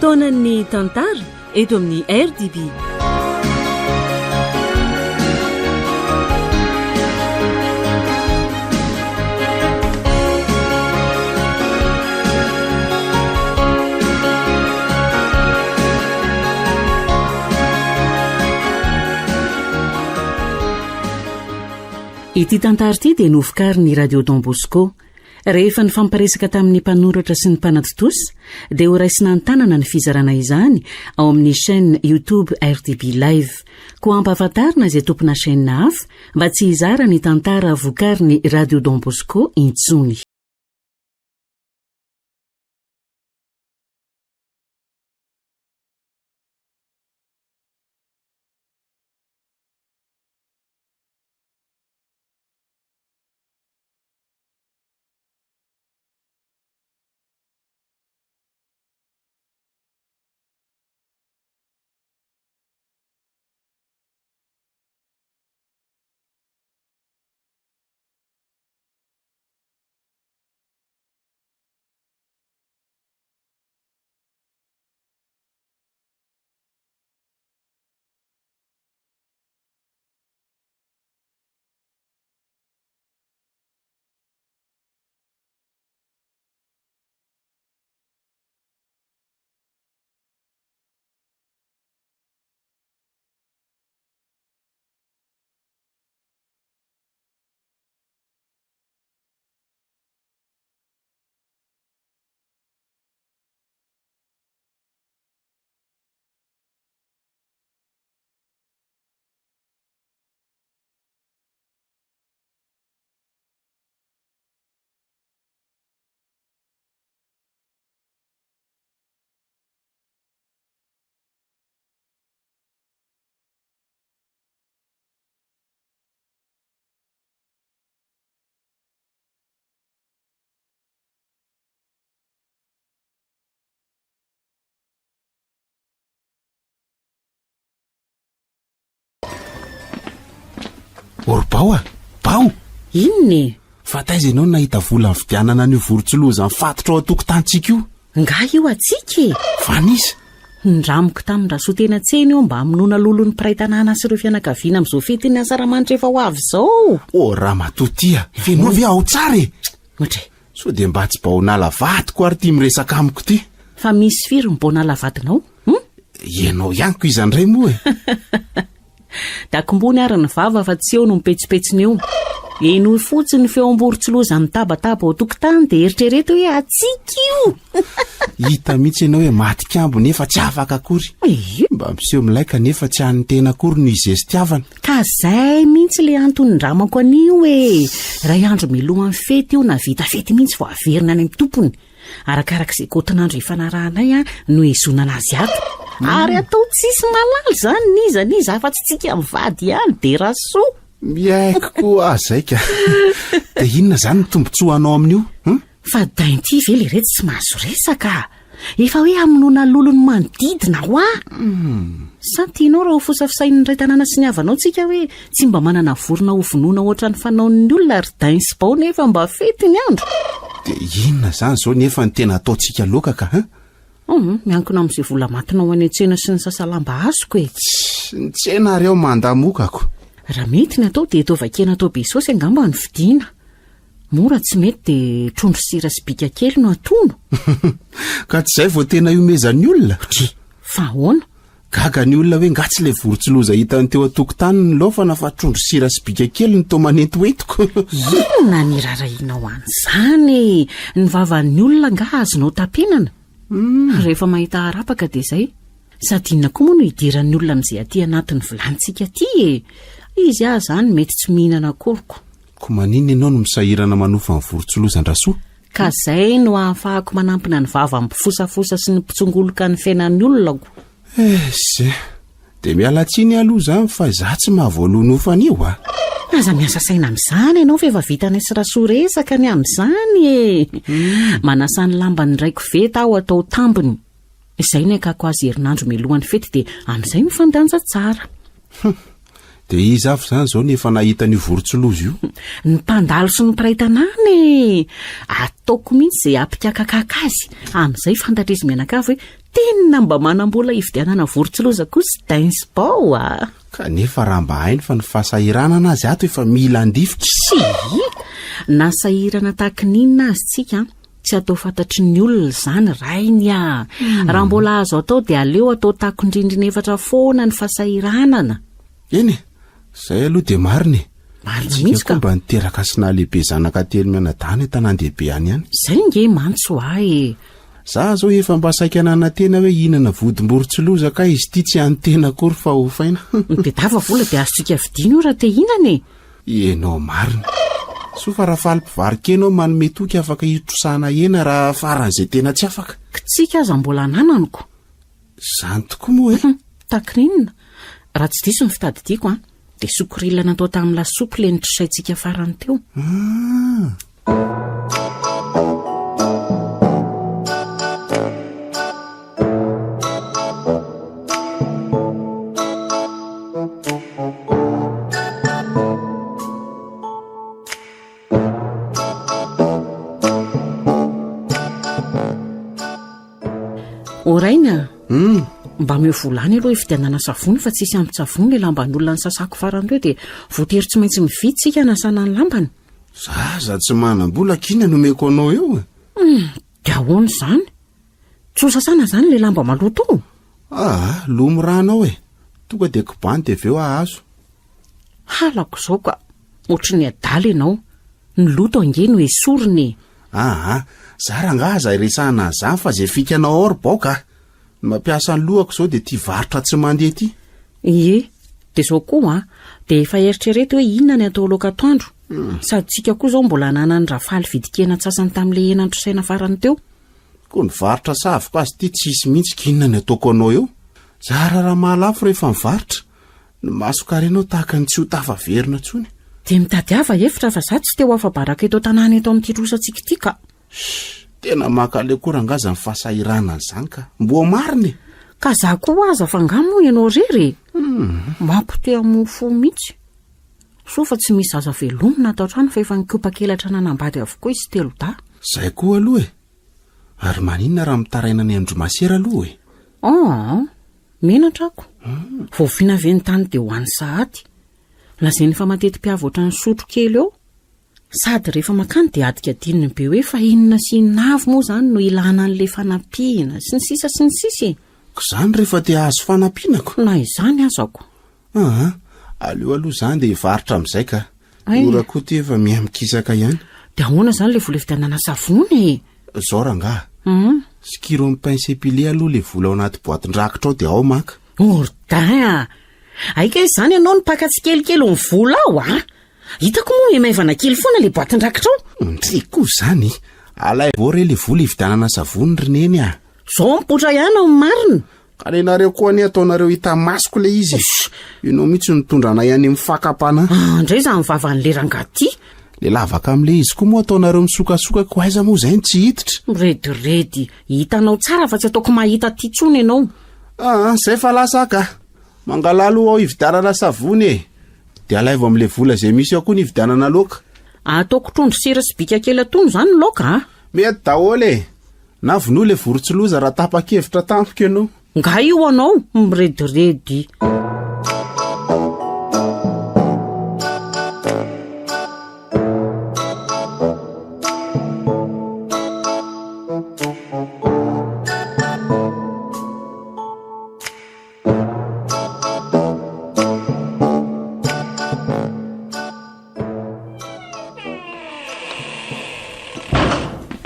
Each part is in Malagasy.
Fotoanan'ny tantara eto amin'ny RDB. Ity tantara ity dia novokarin'ny Radio Don Bosco. Rehefa nifampiresaka tamin'ny mpanoratra sy ny mpanatontosa dia ho raisina an-tanana ny fizarana izany ao amin'ny chaîne YouTube RDB Live. Koa ampahafantarina izay tompona chaîne hafa mba tsy hizara ny tantara vokarin'ny Radio Don Bosco intsony. Or bao a! Bao! Inona e? Fa taiza ianao no nahita vola nividianana an'io vorontsiloza mifatotra ao an-tokotanintsika io? Nga io antsika e! Fa an'iza? Nindramiko tamin-dRasoa teny an-tsena io mba hamonoana lolo ny mpiray tanàna sy ireo fianakaviana amin'izao fetin'ny Asaramanitra efa ho avy izao. Oh ramatoa ty a! F'enao ve ao tsara e? Ohatra e! Sao dia mba tsy baonala vadiko ary ity miresaka amiko ity? Fa misy firy ny baonala vadinao? Hum? Ianao ihany ko iza indray moa e? Dakombony ary ny vava fa tsy eo no mipetsopetsona eo. Henoy fotsiny ny feom-borontsiloza mitabataba ao an-tokotany dia eritrereto hoe hatsiaka io! Hita mihitsy ianao hoe matik'ambo nefa tsy afaka akory. Ie. Mba miseho milay kanefa tsy an'ny tena akory no izestiavana. Ka zay mihitsy le antony nindramako an'io e! Iray andro mialohan'ny fety io na vita fety mihitsy vao averina any amin'ny tompony. Arakaraka izay kaotin'andro ifanarahanay an no hihazonana azy ato. Ary atao tsisy mahalala izany n'iza n'iza afa-tsy tsika mivady ihany dia Rasoa. Miaiky koa aho zay ka. Dia inona izany ny tombontsoa anao amin'io? Hum? Fa dainty ve le retsy tsy mahazo resaka a! Efa hoe hamonoana lolo ny manodidina hoa! Sa tianao raha ho fosafosain'ny iray tanàna sy ny havanao tsika hoe tsy mba manana vorona ho vonoina ohatran'ny fanaon'ny olona ry dain sy bao nefa mba fety ny andro? Dia inona izany izao nefa no tena ataontsika loaka ka hein? Hum, miankina amin'izay vola matinao any an-tsena sy ny sasalamba azoko e! Tssy, ny tsena ary aho mandamokako. Raha mety ny atao dia taova-kena atao be saosy angamba no vidiana. Moa raha tsy mety dia trondro sira sy bika kely no atono. Ka tsy izay vao tena ihomezan'ny olona? Dry, fa ahoana? Gaga ny olona hoe nga tsy ilay vorontsiloza hitany teo an-tokotany no laofana fa trondro sira sy bika kely no toa manentoentoko. Inona ny irarahianao an'izany e? Ny vavan'ny olona angaha azonao tapenana? Rehefa mahita harapaka dia izay. Sady inona koa moa no idiran'ny olona amin'izay aty anatin'ny vilanintsika aty e? Izy aza any mety tsy mihinana akory ko. Ko maninona ianao no misahirana manofa ny vorontsiloza-dRasoa? Ka zay no ahafahako manampina ny vava mpifosafosa sy ny mpitsongoloka ny fiainan'ny olona ko. Ess eh! Dia miala tsiny aloha izany fa izaho tsy mahavoaloa nofa an'io a! Aza miasa saina amin'izany ianao fa efa vitanay sy Rasoa resaka ny amin'izany e! Manasa ny lamban'ny raiko veta aho atao tambiny. Izay ny hakako azy herinandro mialohan'ny fety dia amin'izay mifandanja tsara. Hum! Dia iza avy izany izao no efa nahita an'io vorontsiloza io? Ny mpandalo sy ny mpiray tanàna e! Ataoko mihitsy izay hampikakakaka azy, amin'izay fantatr'izy mianakavy hoe tena mba manam-bola hividianana vorontsiloza koa sy Dainsbao a! Kanefa raha mba hainy fa ny fahasahiranana azy ato efa mila handifotra. Tsia! Na sahirana tahaky ny inona azy tsika an, tsy atao fantatry ny olona izany rainy a! Raha mbola azo atao dia aleo atao takon-drindrina efatra foana ny fahasahiranana. Eny e! Izay aloha dia marina e! Marina Tsika mihitsy koa ka. mba niteraka sy nahalehibe zanaka telo mianadahy any an-tanàn-dehibe any ihany. Izay nge mantsy ho ahy e! Za zao efa mba saika nanantena hoe hihinana vodim-borontsiloza kay izy ity tsy an'ny tena akory fa hofaina. Ny bedava vola dia azontsika vidiana io raha te hihinana e! Ianao marina. Soa fa raha faly mpivaro-kena aho manome toky afaka hitrosana hena raha faran'izay tena tsy afaka. Kitsika aza mbola ananako. Izany tokoa moa e! Takirinina, raha tsy diso ny fitadidiako an, dia sokorila natao tamin'ny lasopy ilay notrosaintsika farany teo. Ah! O Rainy a! Hum. Mba omeo vola any aloha hividianana savony fa tsisy ambin-tsavony ilay lamban'olona nisasako farany teo dia voatery tsy maintsy mividy tsika hanasana ny lambany. Zaza tsy manam-bola k'inona no omeko anao eo e? Hum, dia ahoana izany? Tsy ho sasana izany ilay lamba maloto ao? Aa, lomo rano ao e! Tonga dia kobano dia avy eo ahazo. Halako izao ka! Ohatry ny adala ianao. Ny loto ange no esorina e! Aa, za rangaha aza iresahana an'izany fa izay fikanao ao ry baoka a! Ny mampiasa ny lohako izao dia ity varotra tsy mandeha ity. Ie, dia izao koa an, dia efa eritrereto hoe inona ny atao laoka atoandro? Sady tsika koa izao mbola ananan'i Rafaly vidin-kena antsasany tamin'ilay hena notrosaina farany teo. Koa ny varotra savoka azy ity tsisy mihitsy k'inona ny ataoko anao eo? Zara raha mahalafo rehefa mivarotra. Ny mason-karenao tahaka ny tsy ho tafaverina intsony. Dia mitadiava hevitra fa za tsy te ho afa-baraka eto an-tanàna eto amin'ity trosantsika ity ka. Shh! Tena mankaleo koa rangaha izany fahasahiranana izany ka. Mboa marina e! Ka za koa aza fa angaha moa ianao irery e? Mampite hamoa fo mihitsy. Soa fa tsy misy zaza velomina ato an-trano fa efa nikopa-kelatra nanambady avokoa izy telodahy. Izay koa aloha e! Ary maninona raha mitaraina any amin-dry masera aloha e? Aa! Menatra ako. Vao vina ve ny tany dia ho any sahady. Lazainy fa mateti-piavy ohatran'ny sotro kely eo. Sady rehefa mankany dia adikadininy be hoe fa inona sy inona avy moa izany no ilana an'ilay fanampiana sy ny sisa sy ny sisa e. Ko izany rehefa te hahazo fanampiana ko. Na izany aza ko. Aa, aleo aloha izany dia hivarotra amin'izay ka. Ny ora koa ity efa miha mikisaka ihany. Dia ahoana izany ilay vola hividianana savony e? Izao rangaha, Sokiro amin'ny pince épiler aloha ilay vola ao anaty boatin-drakitra ao dia ao maka. Ordin a! Hay kay izany ianao no mpaka tsikelikely ny vola ao a! Hitako moa miha-maivana kely foana ilay boatin-drakitra ao. Ndry koa izany! Alaivo ao re ilay vola hividianana savony ry neny a! Izao mipoitra ihany ao ny marina. Ka nenareo koa anie ataonareo hita masoko le izy e. Ianao mihitsy no nitondra anay any amin'ny fakam-panahy. Ah, ndray izany vavan'le rangahy ty. Le lavaka amin'le izy koa moa ataonareo misokasoka ko aiza moa izay no tsy hiditra. Mirediredy, hitanao tsara fa tsy ataoko mahita aty intsony ianao. Ah, zay fa lasa aho ka. Mangalà aloha ao hividianana savony e. Dia alaivo amin'le vola izay misy ao koa ny hividianana laoka. Ataoko trondro sira sy bika kely atono izany ny laoka a. Mety daholo e. Na vonoy ilay vorontsiloza raha tapa-kevitra tampoka ianao. Nga io anao mirediredy.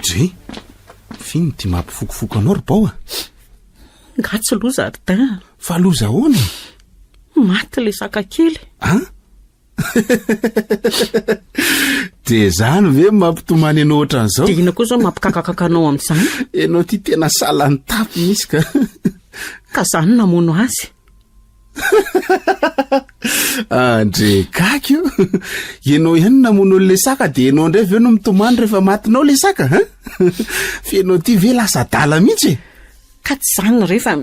Dre, f'inona ity mampifokofoko anao ry Bao a? Nga tsy loza ry Dain a. Fa loza ahoana e? Maty ilay saka kely. An? Dia izany ve no mampitomany anao ohatran'izao? Dia inona koa izao no mampikakakaka anao amin'izany? Ianao ity tena salan'ny tapy mihitsy ka. Ka izaho no namono azy. Andre gaga io. Ianao ihany no namono an'ilay saka dia ianao indray ve no mitomany rehefa matinao ilay saka? Fa ianao ity ve lasa adala mihitsy e? Ka tsy izany re fa.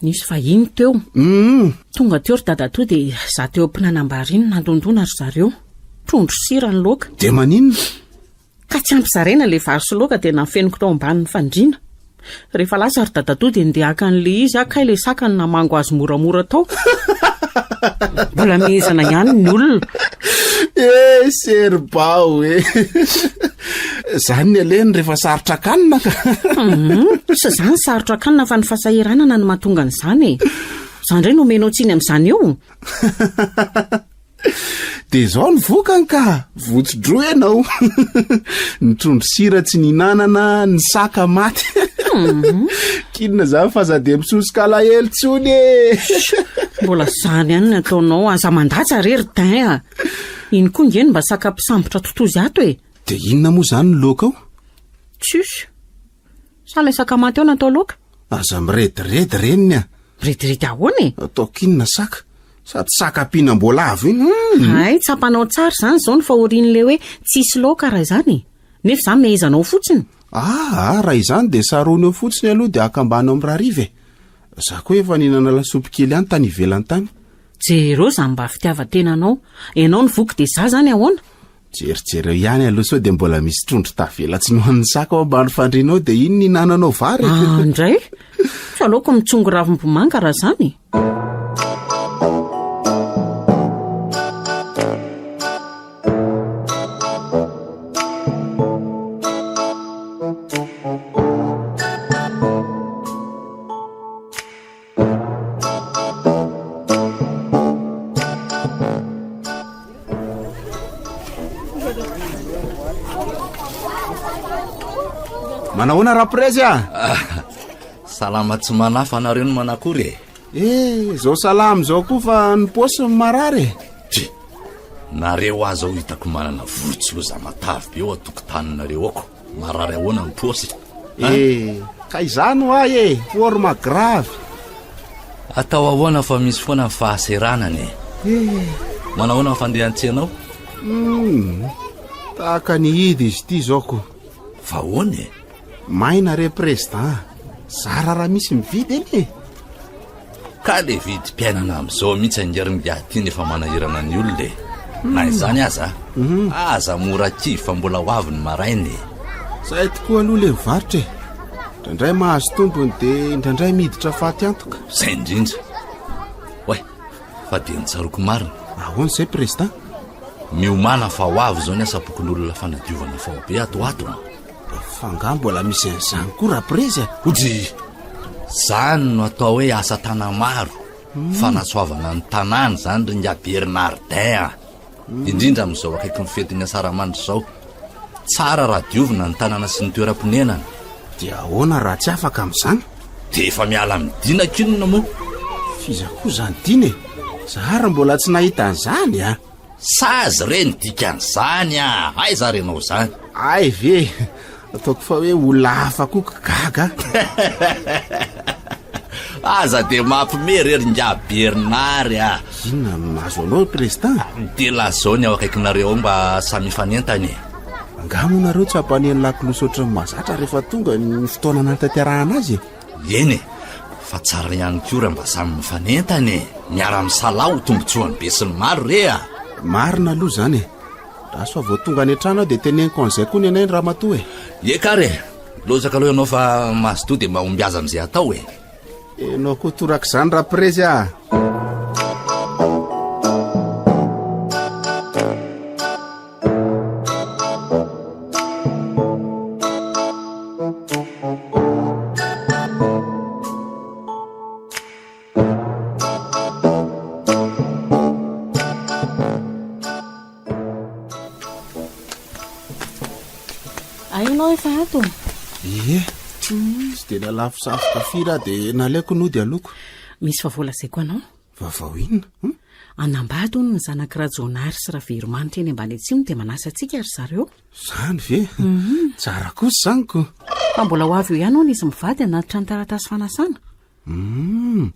Nisy vahiny teo. Hum. Tonga teo ry dadatoa dia za teo am-pinanam-bary iny nandondona ry zareo. Trondro sira ny laoka. Dia maninona? Ka tsy ampy zaraina ilay vary sy laoka dia nafeniko tao ambanin'ny fandriana. Rehefa lasa ry dadatoa dia ndeha haka an'ilay izy aho kay ilay saka no namango azy moramora tao. Mbola mihezana ihany ny olona. Eh, serbao e. Zany ny alehany rehefa sarotra kanina ka. Mhm. Tsy izany sarotra kanina fa ny fahasahiranana no mahatonga an'izany e. Za indray no omenao tsiny amin'izany eo. Dia izao ny vokany ka, votsi-droa ianao. Ny trondro sira tsy nihinanana, ny saka maty. Mhm. K'inona izany fa aza dia misosoka alahelo intsony e. Mbola izany ihany ny ataonao, aza mandatsa re ry Dain a. Iny koa nge no mba saka mpisambotra totozy ato e. Dia inona moa izany ny laoka ao? Tsisy. Sa ilay saka maty ao natao laoka? Aza mirediredy reniny a! Mirediredy ahoana e? Ataoko inona saka? Sady saka mpihinam-boalavo iny. Hmm. Hay, tsapanao tsara izany izao ny fahorian'ilay hoe tsisy laoka raha izany e. Nefa izaho mehezanao fotsiny. Ah, raha izany dia sarony eo fotsiny aloha dia akambano amin'ny rariva e. Za koa efa nihinana lasopy kely ihany tany ivelany tany. Jereo izany mba fitiavan-tenanao. Ianao no voky dia izaho izany ahoana? Jerijereo ihany aloha sao dia mbola misy trondro tavela tsy nohanin'ny saka ao ambany fandriana ao dia iny nihinananao vary e. Ah, indray? Tsy aleoko mitsongo ravim-bomanga raha izany e. Manahoana raprezy a? Ah, salama tsy manafa anareo no manakory e. Eh, zao salama zao koa fa ny paosy ny marary e. Dry, nareo aza ho hitako manana vorotsiloza matavy be eo an-tokotaninareo ao ko. Marary ahoana ny paosy? Eh, ka izany hoa e, forme grave. Atao ahoana fa misy foana ny fahaseranana e. Eh. Manahoana ny fandehan-tsenao? Hmm, tahaka ny hidy izy ity izao ko. Fa ahoana e? Maina re président, zara raha misy mividy anie e. Ka le vidim-piainana amin'izao mihitsy ange ry ingahy ty no efa manahirana ny olona e. Na izany aza, aza mora kivy fa mbola ho avy ny maraina e. Zay tokoa aloha le mivarotra e. Indraindray mahazo tombony de indraindray miditra faty antoka. Zay indrindra. Oay, fa dia ny tsaroako marina. Ahoana izay président? Miomàna fa ho avy izao ny asam-pokonolona fanadiovana faobe ato ho ato a. Fa angaha mbola misy an'izany koa Raprezy a? Odry! Zany no atao hoe asa tana-maro, fanatsoavana ny tanàna izany ry ingahy Bernardin a! Indrindra amin'izao akaikin'ny fetin'ny Asaramanitra izao. Tsara raha diovina ny tanàna sy ny toeram-ponenana. Dia ahoana raha tsy afaka amin'izany? Dia efa miala amin'ny dina k'inona moa? F'iza koa izany dina e? Za ary mbola tsy nahita an'izany a! Sazy re ny dikan'izany a! Aiza ary ianao izany? Hay ve! Ataoko fa hoe olona hafa koa ka gaga a! Aza dia mampime re ry ingahy Bernard a! Inona no nahazo anao ry Président? Dia lazao ny ao akaikinareo ao mba samy hifanentana e! Angaha moa nareo tsy hampaneno lakolosy ohatran'ny mahazatra rehefa tonga ny fotoana nanatanterahana azy e? Eny e! Fa tsara ihany koa raha mba samy mifanentana e! Miara-misalahy ho tombontsoan'ny besinimaro re a! Marina aloha izany e! Raha vao tonga any an-trano aho dia teneniko an'izay koa ny anay ny ramatoa e! Eka ary e! Lozaka aloha ianao fa mazotoa dia mba ombiaza amin'izay atao e! Ianao koa torak'izany Raprezy a! Ainao efa ato? Ie, tsy dia nalafo safoka firy aho dia naleoko nody aloko. Misy vaovao lazaiko anao. Vaovao inona? Hum? Hanambady hono ny zanak'i Rajaonary sy Raveromanitra eny ambany atsimo dia manasa antsika ry zareo. Zany ve? Tsara kosa izany ko. Fa mbola ho avy eo ihany hono izy mivady hanatitra ny taratasy fanasana. Hum.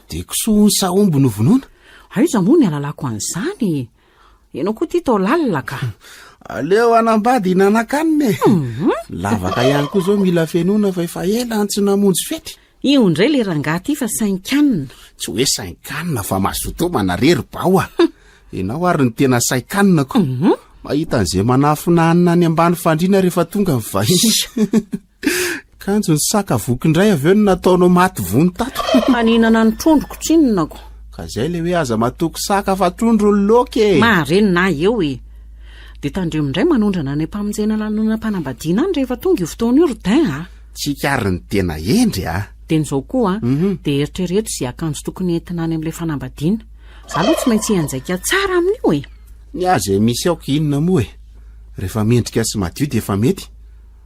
Dia kisoa hono sa omby no vonoina? Aiza moa ny alalako an'izany e? Ianao koa tia tao lalina ka. Aleo hanambady hinana-kanina e. Lavaka ihany koa izao mila fenoina fa efa ela no tsy namonjy fety. Io indray le rangahy ty fa sain-kanina. Tsy hoe sain-kanina fa mazotoa manare ry bao a! Ianao ary no tena sain-kanina ko. Mahita an'izay manafina hanina any ambany fandriana rehefa tonga ny vahiny. Kanjo ny saka voky indray avy eo no nataonao maty vono tato. Haninana ny trondroko tsinona ko. Ka zay le hoe aza matoky saka fa trondro ny laoka e! Marenina ahy eo e! Dia tandremo indray manondrana any am-pamonjena lanonam-panambadiana any rehefa tonga io fotoana io ry Dain a! Tsika ary ny tena hendry a! Dia ny izao koa a, dia eritrereto izay akanjo tokony entina any amin'ilay fanambadiana. Za aloha tsy maintsy hianjaika tsara amin'io e! Ny azy e misy aoka inona moa e! Rehefa mendrika sy madio dia efa mety.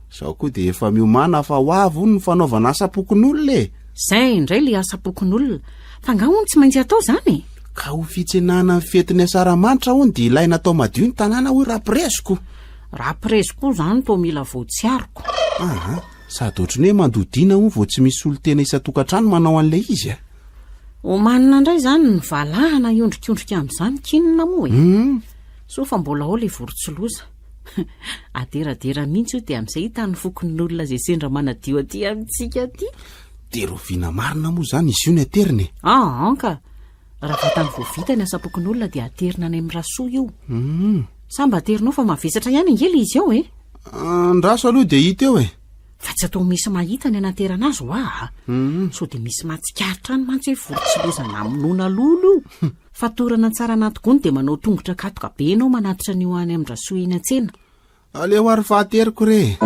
Izao koa dia efa miomàna fa ho avy hono ny fanaovana asam-pokonolona e! Izay indray ilay asam-pokonolona. Fa angaha hono tsy maintsy atao izany e? Ka ho fitsenana ny fetin'ny asaramanitra hono dia ilaina atao madio ny tanàna hoy Rapreziko. Raprezy koa izany toa mila voatsiaroko. Aha, sady ohatry ny hoe mandodina hono vao tsy misy solontena isan-tokantrano manao an'ilay izy a! Omanina indray izany ny valahana hiondrikondrika amin'izany k'inona moa e? Soa fa mbola ao ilay vorontsiloza. Aderadera mihitsy io dia amin'izay hitan'ny fokonolona izay sendra manadio aty amintsika aty. Dia rahoviana marina moa izany izy io ny aterina e? Aa ka! Raha vatany vao vita ny asam-pokonolona dia aterina any amin'i Rasoa io. Sa mba aterinao fa mavesatra ihany ange ilay izy ao e? Andraso aloha dia hita eo e! Fa tsy atao misy mahita ny anaterana azy hoa a! Sao dia misy mahatsikaritra any mantsy hoe vorontsiloza namonoana lolo io. Fatorana tsara anaty gony dia manao tongotra katoka be ianao manatitra an'io any amin-dRasoa eny an-tsena. Aleo ary fa ateriko re e!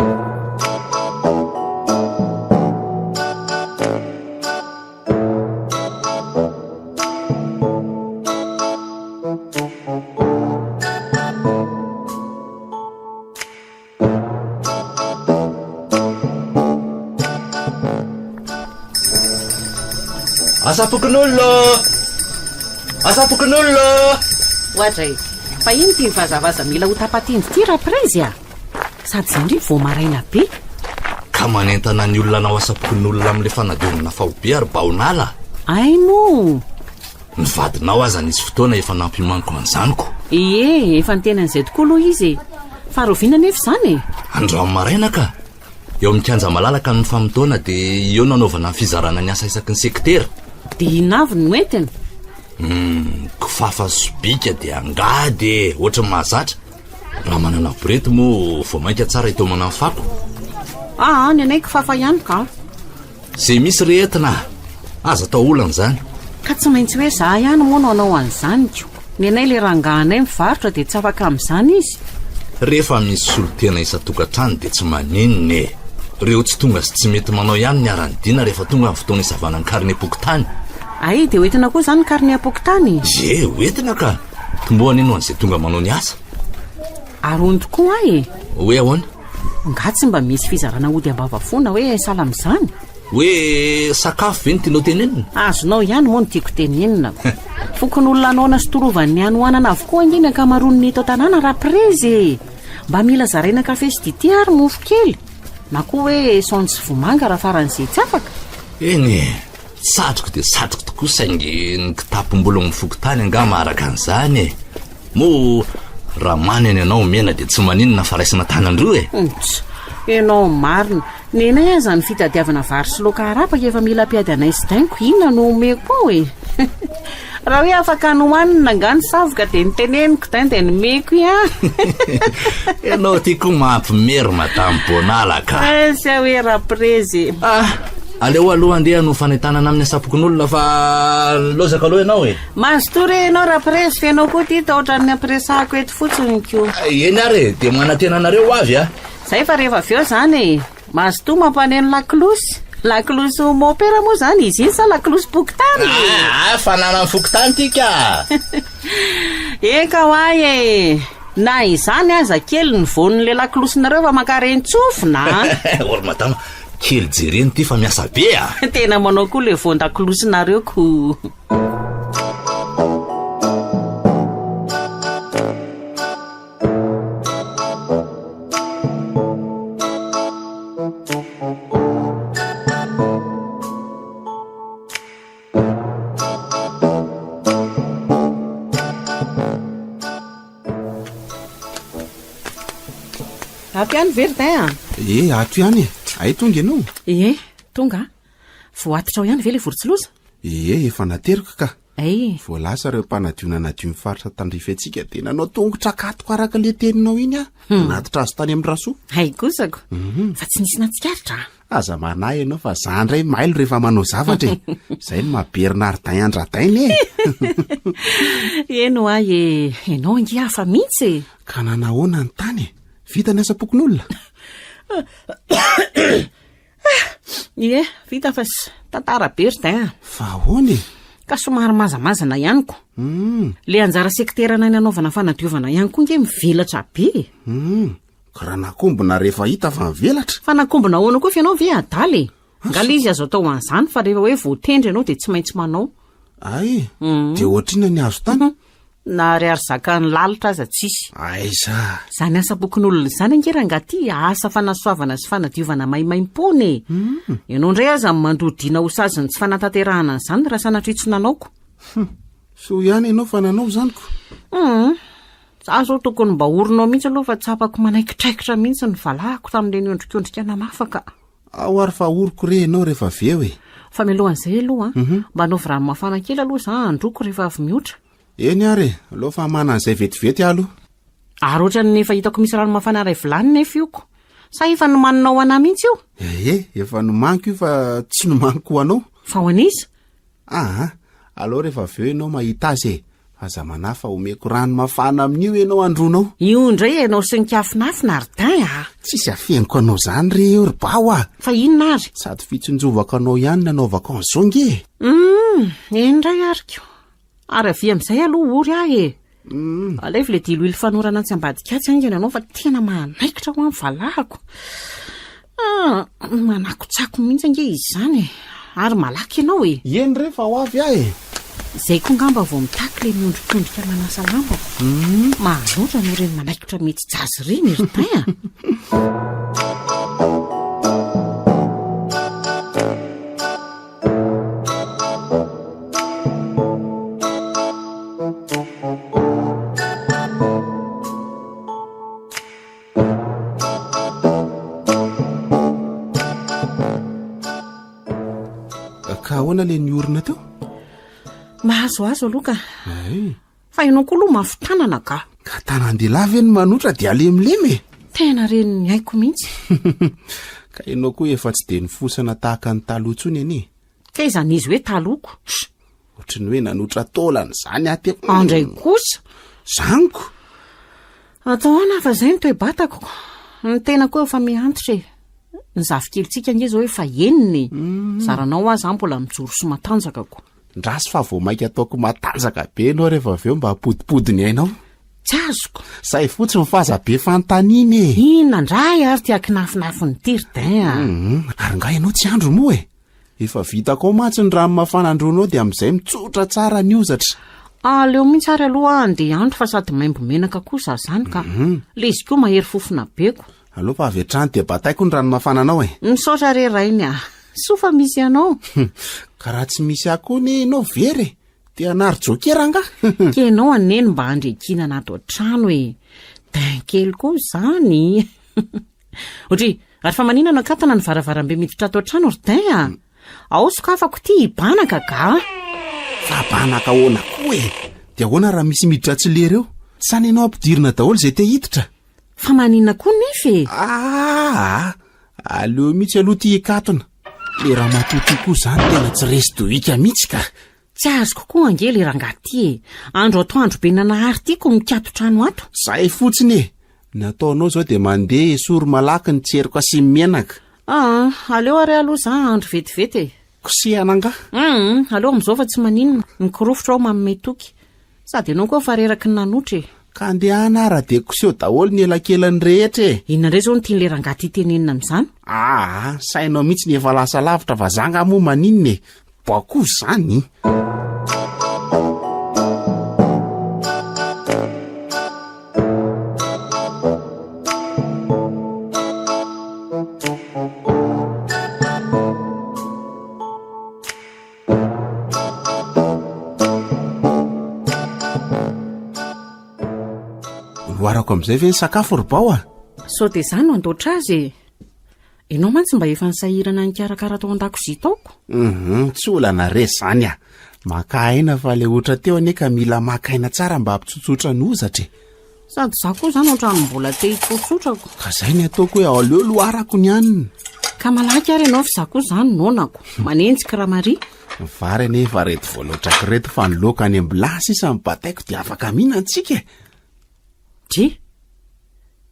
Asa-pokonolona! Asa-pokonolona! Oadray, fa ino ity mivazavaza mila ho tapa-tendro ity Raprezy a? Sady izay indray vao maraina be. Ka manentana ny olona hanao asa-pokonolona amin'ilay fanadiovana faobe ary baonala. Hay moa! Ny vadinao aza nisy fotoana efa nampiomaniko an'izany ko. Ie, efa niteny an'izay tokoa aloha izy e. Fa rahoviana anefa izany e? Androany maraina ka. Eo amin'ny kianja malalaka no mifamotoana dia eo no anaovana ny fizarana ny asa isaky ny sekitera. Dia inona avy no entiny? Hum, kifafa sy sobika dia angady e, ohatry ny mahazatra. Raha manana borety moa vao mainka tsara hitaomana ny fako. Aa, ny anay kifafa ihany ka. Zay misy re entina a! Aza atao olana izany. Ka tsy maintsy hoe za ihany moa no hanao an'izany ko. Ny anay le rangahanay mivarotra dia tsy afaka amin'izany izy. Rehefa misy solontena isan-tokantrano dia tsy maninona e! Reo tsy tonga sy tsy mety manao ihany niara-nidina rehefa tonga ny fotoana hisavana ny karnem-pokontany. Hay, dia hoentina koa izany ny karnem-pokontany? Ie, hoentina ka! Tombohana eny ho an'izay tonga manao ny asa. Ary hono tokoa ahy e! Hoe ahoana? Nga tsy mba misy fizarana ody am-bava foana hoe sahala amin'izany? Hoe sakafo ve no tianao tenenina? Azonao ihany moa no tiako tenenina ko. Fokonolona noana sy torovan'ny hanoanana avokoa ange ny ankamaroan'ny eto an-tanàna raprezy e! Mba mila zaraina kafe sy dite ary mofo kely, na koa hoe saonjo sy vomanga raha faran'izay tsy afaka. Eny e! Satriko dia satriko tokoa saingy ny kitapom-bolan'ny fokontany angaha maharaka an'izany e! Moa raha manana ianao omena dia tsy maninona fa raisina tanan-droa e! Nts! Ianao marina! Nenay aza ny fitadiavana vary sy laoka harapaka efa mila mpiady anay sy dainiko, inona no omeko ao e? Raha hoe afaka nohanina angaha ny savoka dia niteneniko dain dia nomeko ihany. Ianao ity koa mampime ry madame Bonala ka. Aiza hoe raprezy e. Ah, aleo aloha andeha hanao fanentanana amin'ny asam-pokonolona fa lozaka aloha ianao e. Mazotoa re ianao raprezy fa ianao koa ity toa ohatran'ny ampiresahako eto fotsiny ko. Eny ary e, dia manantena anareo ho avy a. Zay fa rehefa avy eo izany e. Mazotoa mampaneno lakolosy. Lakolosy mopera moa izany izy iny sa lakolosy pokontany e? Aa, fananan'ny fokontany ity ka! Eka ho ahy e! Na izany aza kely ny voan'ilay lakolosinareo fa mankarentsofina a! Or madama, kely jerena ity fa miasa be a! Tena manao koa ilay voan-dakolosinareo ko! Ato ihany ve ry Dain a? Ee, ato ihany e. Hay tonga ianao? Ie, tonga aho. Voatitra ao ihany ve ilay vorontsiloza? Ie, efa nateriko ka. Ay. Vao lasa ireo mpanadio nanadio ny faritra tandrify antsika dia nanao tongotra akatoka araka ilay teninao iny aho. Hmm. Nanatitra azy tany amin'ny Rasoa. Hay kosako. Mhm. Fa tsy nisy natsikaritra. Ah. Aza manahy ianao fa za indray mailo rehefa manao zavatra e. Izay no maha Bernardin an-dRadaina e. Eny ho ahy e. Ianao ange hafa mihitsy e. Ka nanahoana ny tany e? Vita ny asam-pokonolona? Ie, vita fa tantara be ry dain a. Fa ahoana e? Ka somary mazamazana ihany ko. Hmm. Le anjara sekiteranay nanaovana fanadiovana ihany koa nge mivelatra be e. Hmm. Ka raha nakombona rehefa hita fa mivelatra. Fa nakombona ahoana koa fa ianao ve adala e? Nga le izy azo atao an'izany fa rehefa hoe voatendry ianao dia tsy maintsy manao. Ay, hmm. dia ohatr'inona ny azo tany? Na ariary zakan'ny lalitra aza tsisy. Aiza! Izany asam-pokonolona izany ange rangahy ity asa fanasoavana sy fanadiovana maimaimpoana e! Hum. Ianao indray aza no mandoa dina ho sazin'ny tsy fanatanterahana an'izany raha sanatria tsy nanaoko. Hum. Soa ihany ianao fa nanao izany ko. Hum. Za izao tokony mba orinao mihitsy aloha fa tsapako manaikitraikitra mihitsy ny valahako tamin'ireny ondrikondrika namafa ka. Ao ary fa oriko re ianao rehefa avy eo e! Fa mialohan'izay aloha an, mba anaovy rano mafana kely aloha za handroko rehefa avy miotra. Eny ary e, aleo fa hamana an'izay vetivety aho aloha. Ary ohatran'ny efa hitako misy rano mafana iray vilany nefa io ko. Sa efa nomaninao ho anà mihitsy io? Ee, efa nomaniko io fa tsy nomaniko ho anao. Fa ho an'iza? Aa, aleo rehefa avy eo ianao mahita azy e! Aza manahy fa omeko rano mafana amin'io ianao handroanao. Io indray ianao sy ny kiafinafina ry Dain a! Tsisy afeniko anao izany re eo ry Bao a! Fa inona ary? Sady fitsinjovako anao ihany nanaovako an'izao nge e! Humm, eny indray ary ko! Ary avia amin'izay aloha ory aho e! Alaivo ilay diloilo fanorana atsy ambadika atsy haingana ianao fa tena manaikitra hoa ny valahako. Ah, manakotsako mihitsy ange izy izany e! Ary malaky ianao e! Eny re fa ho avy aho e! Izay koa angamba vao mitaky ilay miondrikondrika manasa lambako. Mahanoatra noho ireny manaikitra mety jazz ireny ry Tain a! Ka ahoana le niorina teo? Mahazoazo aloha ka. Ay. Fa ianao koa aloha mafy tanana ka. Ka tanan-dehilahy ve ny manotra dia alemilemy e? Tena ren'ny aiko mihitsy. Ka ianao koa efa tsy dia nifosana tahaka ny taloha intsony anie. Ka izany izy hoe talohako. Ohatry ny hoe nanotra taolana izany aho teo. Andray kosa. Zaniko. Atao ahoana fa izay ny toe-batako. Ny tena koa efa mihantitra e. Ny zafikelintsika ange izao efa enina e. Mm. Zaranao aza mbola mijoro sy matanjaka ko. Ndraso fa vao mainka ataoko matanjaka be ianao rehefa avy eo mba hampodipody ny ainao. Tsy azoko. Zay fotsiny fa aza be fanontaniana e. Inona indray ary ity akinafinafin'ny ity ry Dain a? Hum, ary nga ianao tsy andro moa e? Efa vitako ao mantsy ny rano mafana androanao dia amin'izay mitsotra tsara ny hozatra. Aleo mihitsy ary aloha aho handeha hiandro fa sady maimbo menaka koa za zany ka. Le izy koa mahery fofona be ko. Aleo fa avy hatrany dia bataiko ny rano mafana anao e. Misaotra re rainy a. Soa fa misy anao. Ka raha tsy misy ahy koa anie ianao very e. Te hanary joker angaha? Ka ianao anie no mba andriankinana ato an-trano e. Dain kely koa izany. Otri, ary fa maninona no akatona ny varavarambe miditra ato an-trano ry Dain a? Ao sokafako ity hibanaka ga. Fa banaka ahoana koa e? Dia ahoana raha misy miditra tsy lera eo? Sa ny anao ampidirina daholo izay te hiditra? Fa maninona koa nefa e? Aa! Aleo mihitsy aloha ity hikatona. Le ramatoa ty koa zany tena tsy resy dohika mihitsy ka. Tsy azoko koa ange le rangahy ty e. Andro atoandro be nanahary ty ko mikato trano ato. Zay fotsiny e. Ny ataonao zao dia mandeha esory malaky ny tseroka sy ny menaka. Aa, aleo ary aloha za andro vetivety e. Kosehana angaha? Hum, aleo amin'izao fa tsy maninona. Mikorofotra aho manome toky. Sady ianao koa efa reraky ny nanotra e. Ka andehana ara dia koseho daholo ny elakelany rehetra e. Inona indray izao no tian'ilay rangahy ty tenenina amin'izany? Aa, sainao mihitsy ny efa lasa lavitra fa za nga moa maninona e. Bao koa izany. Loharako amin'izay ve ny sakafo ry Bao a? Sao dia izaho no handoatra azy e? Ianao mantsy mba efa nisahirana nikarakara tao an-dakozia tao ko. Hum, tsy olana re zany a! Maka aina fa le otra teo anie ka mila maka aina tsara mba hampitsotsotra ny hozatra e! Sady za koa zany ohatran'ny mbola te hitsotsotrako. Ka zay ny ataoko hoe aleo loharako ny hanina. Ka malaky ary ianao fa za koa zany noanako. Manenjika Ramaria. Ny vary anie efa reto voalotrako ireto fa ny laoka any am-bilany sisa no bataiko dia afaka mihinana tsika e! Dry!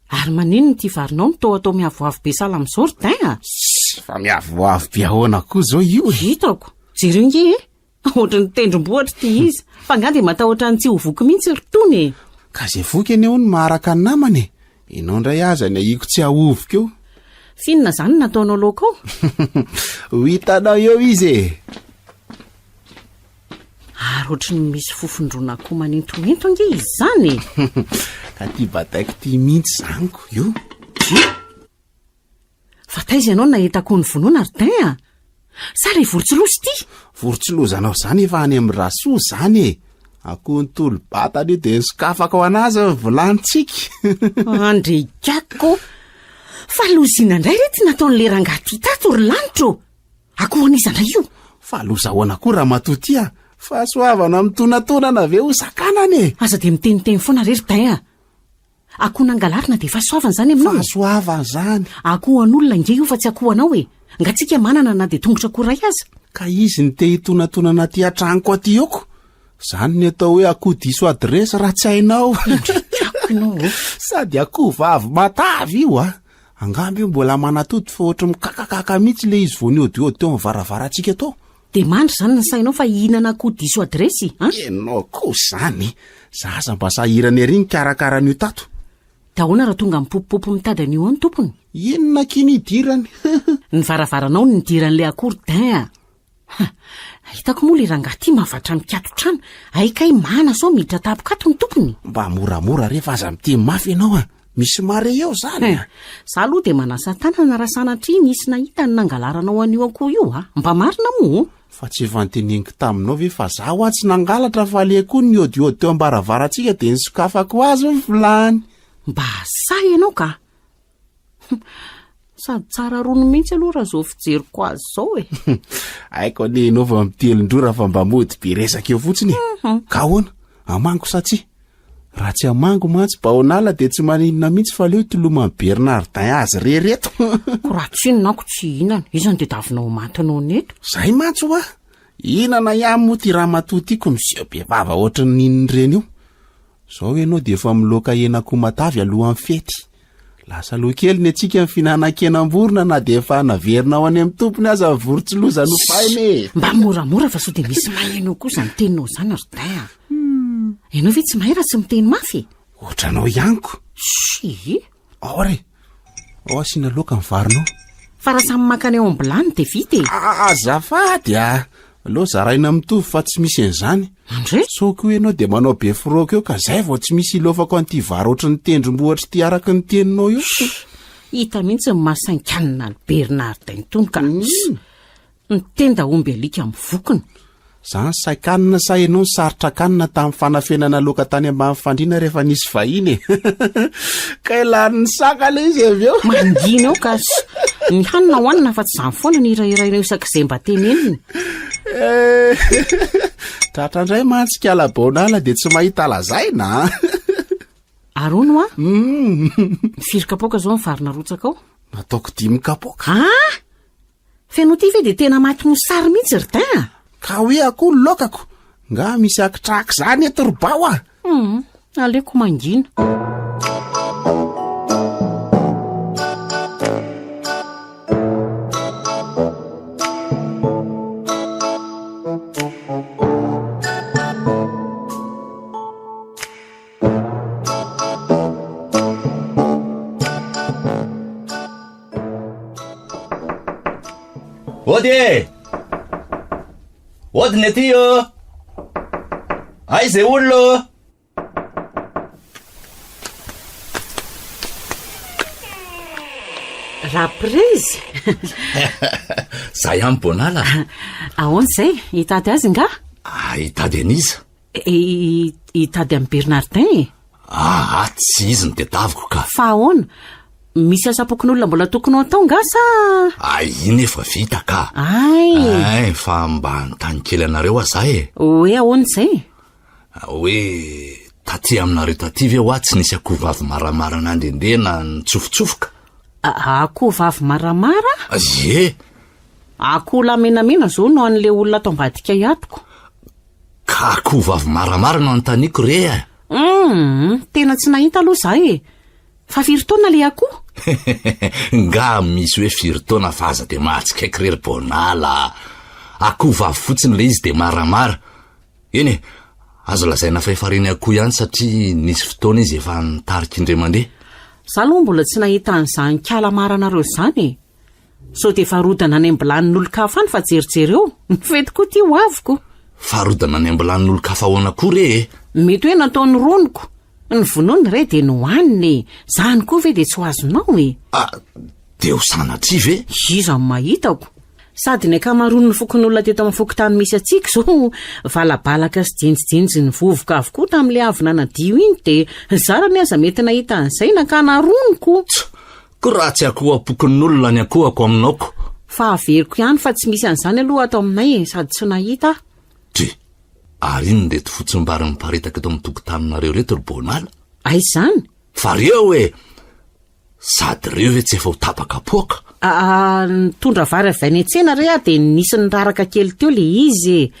Ary maninona ity varinao no toa atao miavoavo be sahala amin'izao ry Dain a? Sss! Fa miavoavo be ahoana koa izao io e? Hitako! Jereo nge e! Ohatry ny tendrombohitra ity izy! Fa angaha dia matahotra ny tsy ho voky mihitsy ry Tony e? Ka izay voky anie hono maharaka ny namany e! Ianao indray aza ny ahiako tsy hahovoka eo. F'inona izany no nataonao laoka ao? Ho hitanao eo izy e! Ary ohatry ny misy fofon-dron'akoho manentoento ange izy izany e! Ka ty bataiko ty mihitsy izany ko, io. Dry! Fa taiza ianao no nahita akoho novonoina ry Dain a? Sa ilay vorontsiloza ity? Vorontsiloza anao izany efa any amin'i Rasoa izany e! Akoho nitolo-batana io dia nisokafako ho an'azy ny vilanintsika. Andrikako! Fa loza inona indray re ty nataon'ilay rangahy ty tato ry lanitra ô? Akoho an'iza indray io? Fa loza ahoana koa ramatoa ty a? Fahasoavana mitonatonana ve ho sakanana e? Aza dia miteniteny foana re ry Dain a! Akoho nangalarina dia fahasoavana izany aminao? Fahasoavana izany. Akoho an'olona ange io fa tsy akoho anao e! Nga tsika manana na dia tongotra akoho iray aza? Ka izy no te hitonatonana aty an-tranoko aty oko. Izany ny atao hoe akoho diso adiresy raha tsy hainao. Indrikako ianao ô! Sady akoho vavy matavy io a! Angamba io mbola manatody fa ohatry mikakakaka mihitsy le izy vao niodiody teo amin'ny varavarantsika tao. Dia mandry izany ny sainao fa hihinana akoho diso adiresy an? Ianao koa izany! Za aza mba sahirana ery nikarakara an'io tato. Dia ahoana raha tonga mipopopopo mitady an'io ao ny tompony? Inona akia ny idirany? Ny varavaranao no nidiran'ilay akoho ry Dain a! Ha! Hitako moa le rangahy ty mahavatra mikato trano, hay kay mana sao miditra tampoka ato ny tompony. Mba moramora re fa aza miteny mafy ianao a! Misy mare eo zany a! Za aloha dia manasa tanana raha sanatria nisy nahita ny nangalaranao an'io akoho io a! Mba marina moa o! Fa tsy efa noteneniko taminao ve fa za hoa tsy nangalatra fa le akoho niodiody teo ambaravarantsika dia nisokafako ho azy ny vilany. Mba sahy ianao ka! Sady tsara rony mihitsy aloha raha zao fijeriko azy zao e. Haiko anie ianao fa mitelin-droa raha fa mba mody be resaka eo fotsiny e. Mhm. Ka ahoana? Amango sa tsia? Raha tsy amango mantsy baonala dia tsy maninona mihitsy fa aleo hitoloman'i Bernardin azy rery eto. Ko raha tsy inona ako tsy hihinana. Iza no tediavinao ho matinao ny eto? Zay mantsy hoa. Hihinana ihany moa ty ramatoa ty ko miseho be vava ohatran'ny inona ireny io. Zao ianao dia efa miloaka henakoho matavy alohan'ny fety. Lasa aloha kely ny antsika ny fihinanan-kenam-borona na dia efa naverina ho any amin'ny tompony aza ny vorontsiloza nofaina e! Mba moramora fa sao dia misy maheno eo koa izany teninao izany ry Dain a! Ianao ve tsy mahay raha tsy miteny mafy e? Ohatranao ihany ko! Tsia! Ao ary e! Ao asiana laoka ny varinao. Fa raha samy mankany ao am-bilany dia vita e! Azafady a! Aleo zaraina mitovy fa tsy misy an'izany. Andre? Sao koa ianao dia manao be firaoka eo ka zay vao tsy misy ilaofako an'ity vary ohatry ny tendrombohitra ity araka ny teninao io. Hita mihitsy ny maha sainkanina an'i Bernardin itony ka. Ny tenda omby alika mivokona. Za ny saikanina sa ianao ny sarotra kanina tamin'ny fanafenana loaka tany ambany fandriana rehefa nisy vahiny e? Kay lanin'ny saka le izy avy eo. Mangina eo ka. Ny hanina hohanina fa tsy izany foana ny hirahirainao isak'izay mba tenenina. Eh, tratra indray mantsy kala baonala dia tsy mahita lazaina a. Ary hono hoa? Firy kapoaka izao ny vary narotsaka ao? Nataoko dimy kapoaka. Ah! Feno ty ve dia tena maty mosary mihitsy ry Dain a! Ka hoe akoho ny laokako? Nga misy akitraky zany eto ry Bao a! Hum, aleoko mangina. Ody e! Ody ny aty ô! Aiza e olona ô! Raprezy! Za ihany Bonala. Ahoana izay? Hitady azy nga? Ah, hitady an'iza? Hitady an'i Bernardin e! Aa, tsy izy no tedaviko ka. Fa ahoana? Misy asam-pokonolona mbola tokony ho atao nga sa? Ay, iny efa vita ka. Ay. Ay, fa mba hanontany kely anareo aho za e. Hoe ahoana izay? Hoe taty aminareo taty ve hoa tsy nisy akoho vavy maramara nandehandeha na nitsofotsofoka? Akoho vavy maramara? Ie. Akoho lahy menamena zao no an'le olona ato ambadika atoko. Ka akoho vavy maramara no anontaniako re a. Hum, tena tsy nahita aloha za e. Fa firy taona le akoho? Nga misy hoe firy taona fa aza de mahatsikaiky re ry Bonala a. Akoho vavy fotsiny le izy de maramara. Eny e, azo lazaina fa efa reny akoho ihany satria nisy fotoana izy efa nitarika indray mandeha. Za aloha mbola tsy nahita an'izany kala maranareo izany e. Sao dia efa rodana any am-bilanin'olon-kafa any fa jerijereo, ny fety koa ity ho avy ko. Fa rodana any am-bilanin'olon-kafa ahoana koa re e? Mety hoe nataony roniko. Ny vonoiny re dia nohanina e! Zany koa ve dia tsy ho azonao e? Ah, dia ho sanatria ve? Iza no mahitako? Sady ny ankamaroan'ny fokonolona teto amin'ny fokontany misy antsika izao valabalaka sy jinjijinjy ny vovoka avokoa tamin'ilay avy nanadio iny dia zarany aza mety nahita an'izay nakana roniko. Tsa! Ko raha tsy akoham-pokonolona ny akohako aminaoko. Fa averiko ihany fa tsy misy an'izany aloha ato aminay e, sady tsy nahita aho. Dry! Ary inona ireto fotsimbary miparitaka eto amin'ny tokotaninareo ireto ry Bonala? Aiza izany? Fa reo e! Sady reo ve tsy efa ho tapa-kapoaka? Aa, nitondra vary avy any an-tsena re aho dia nisy niraraka kely teo ilay izy e!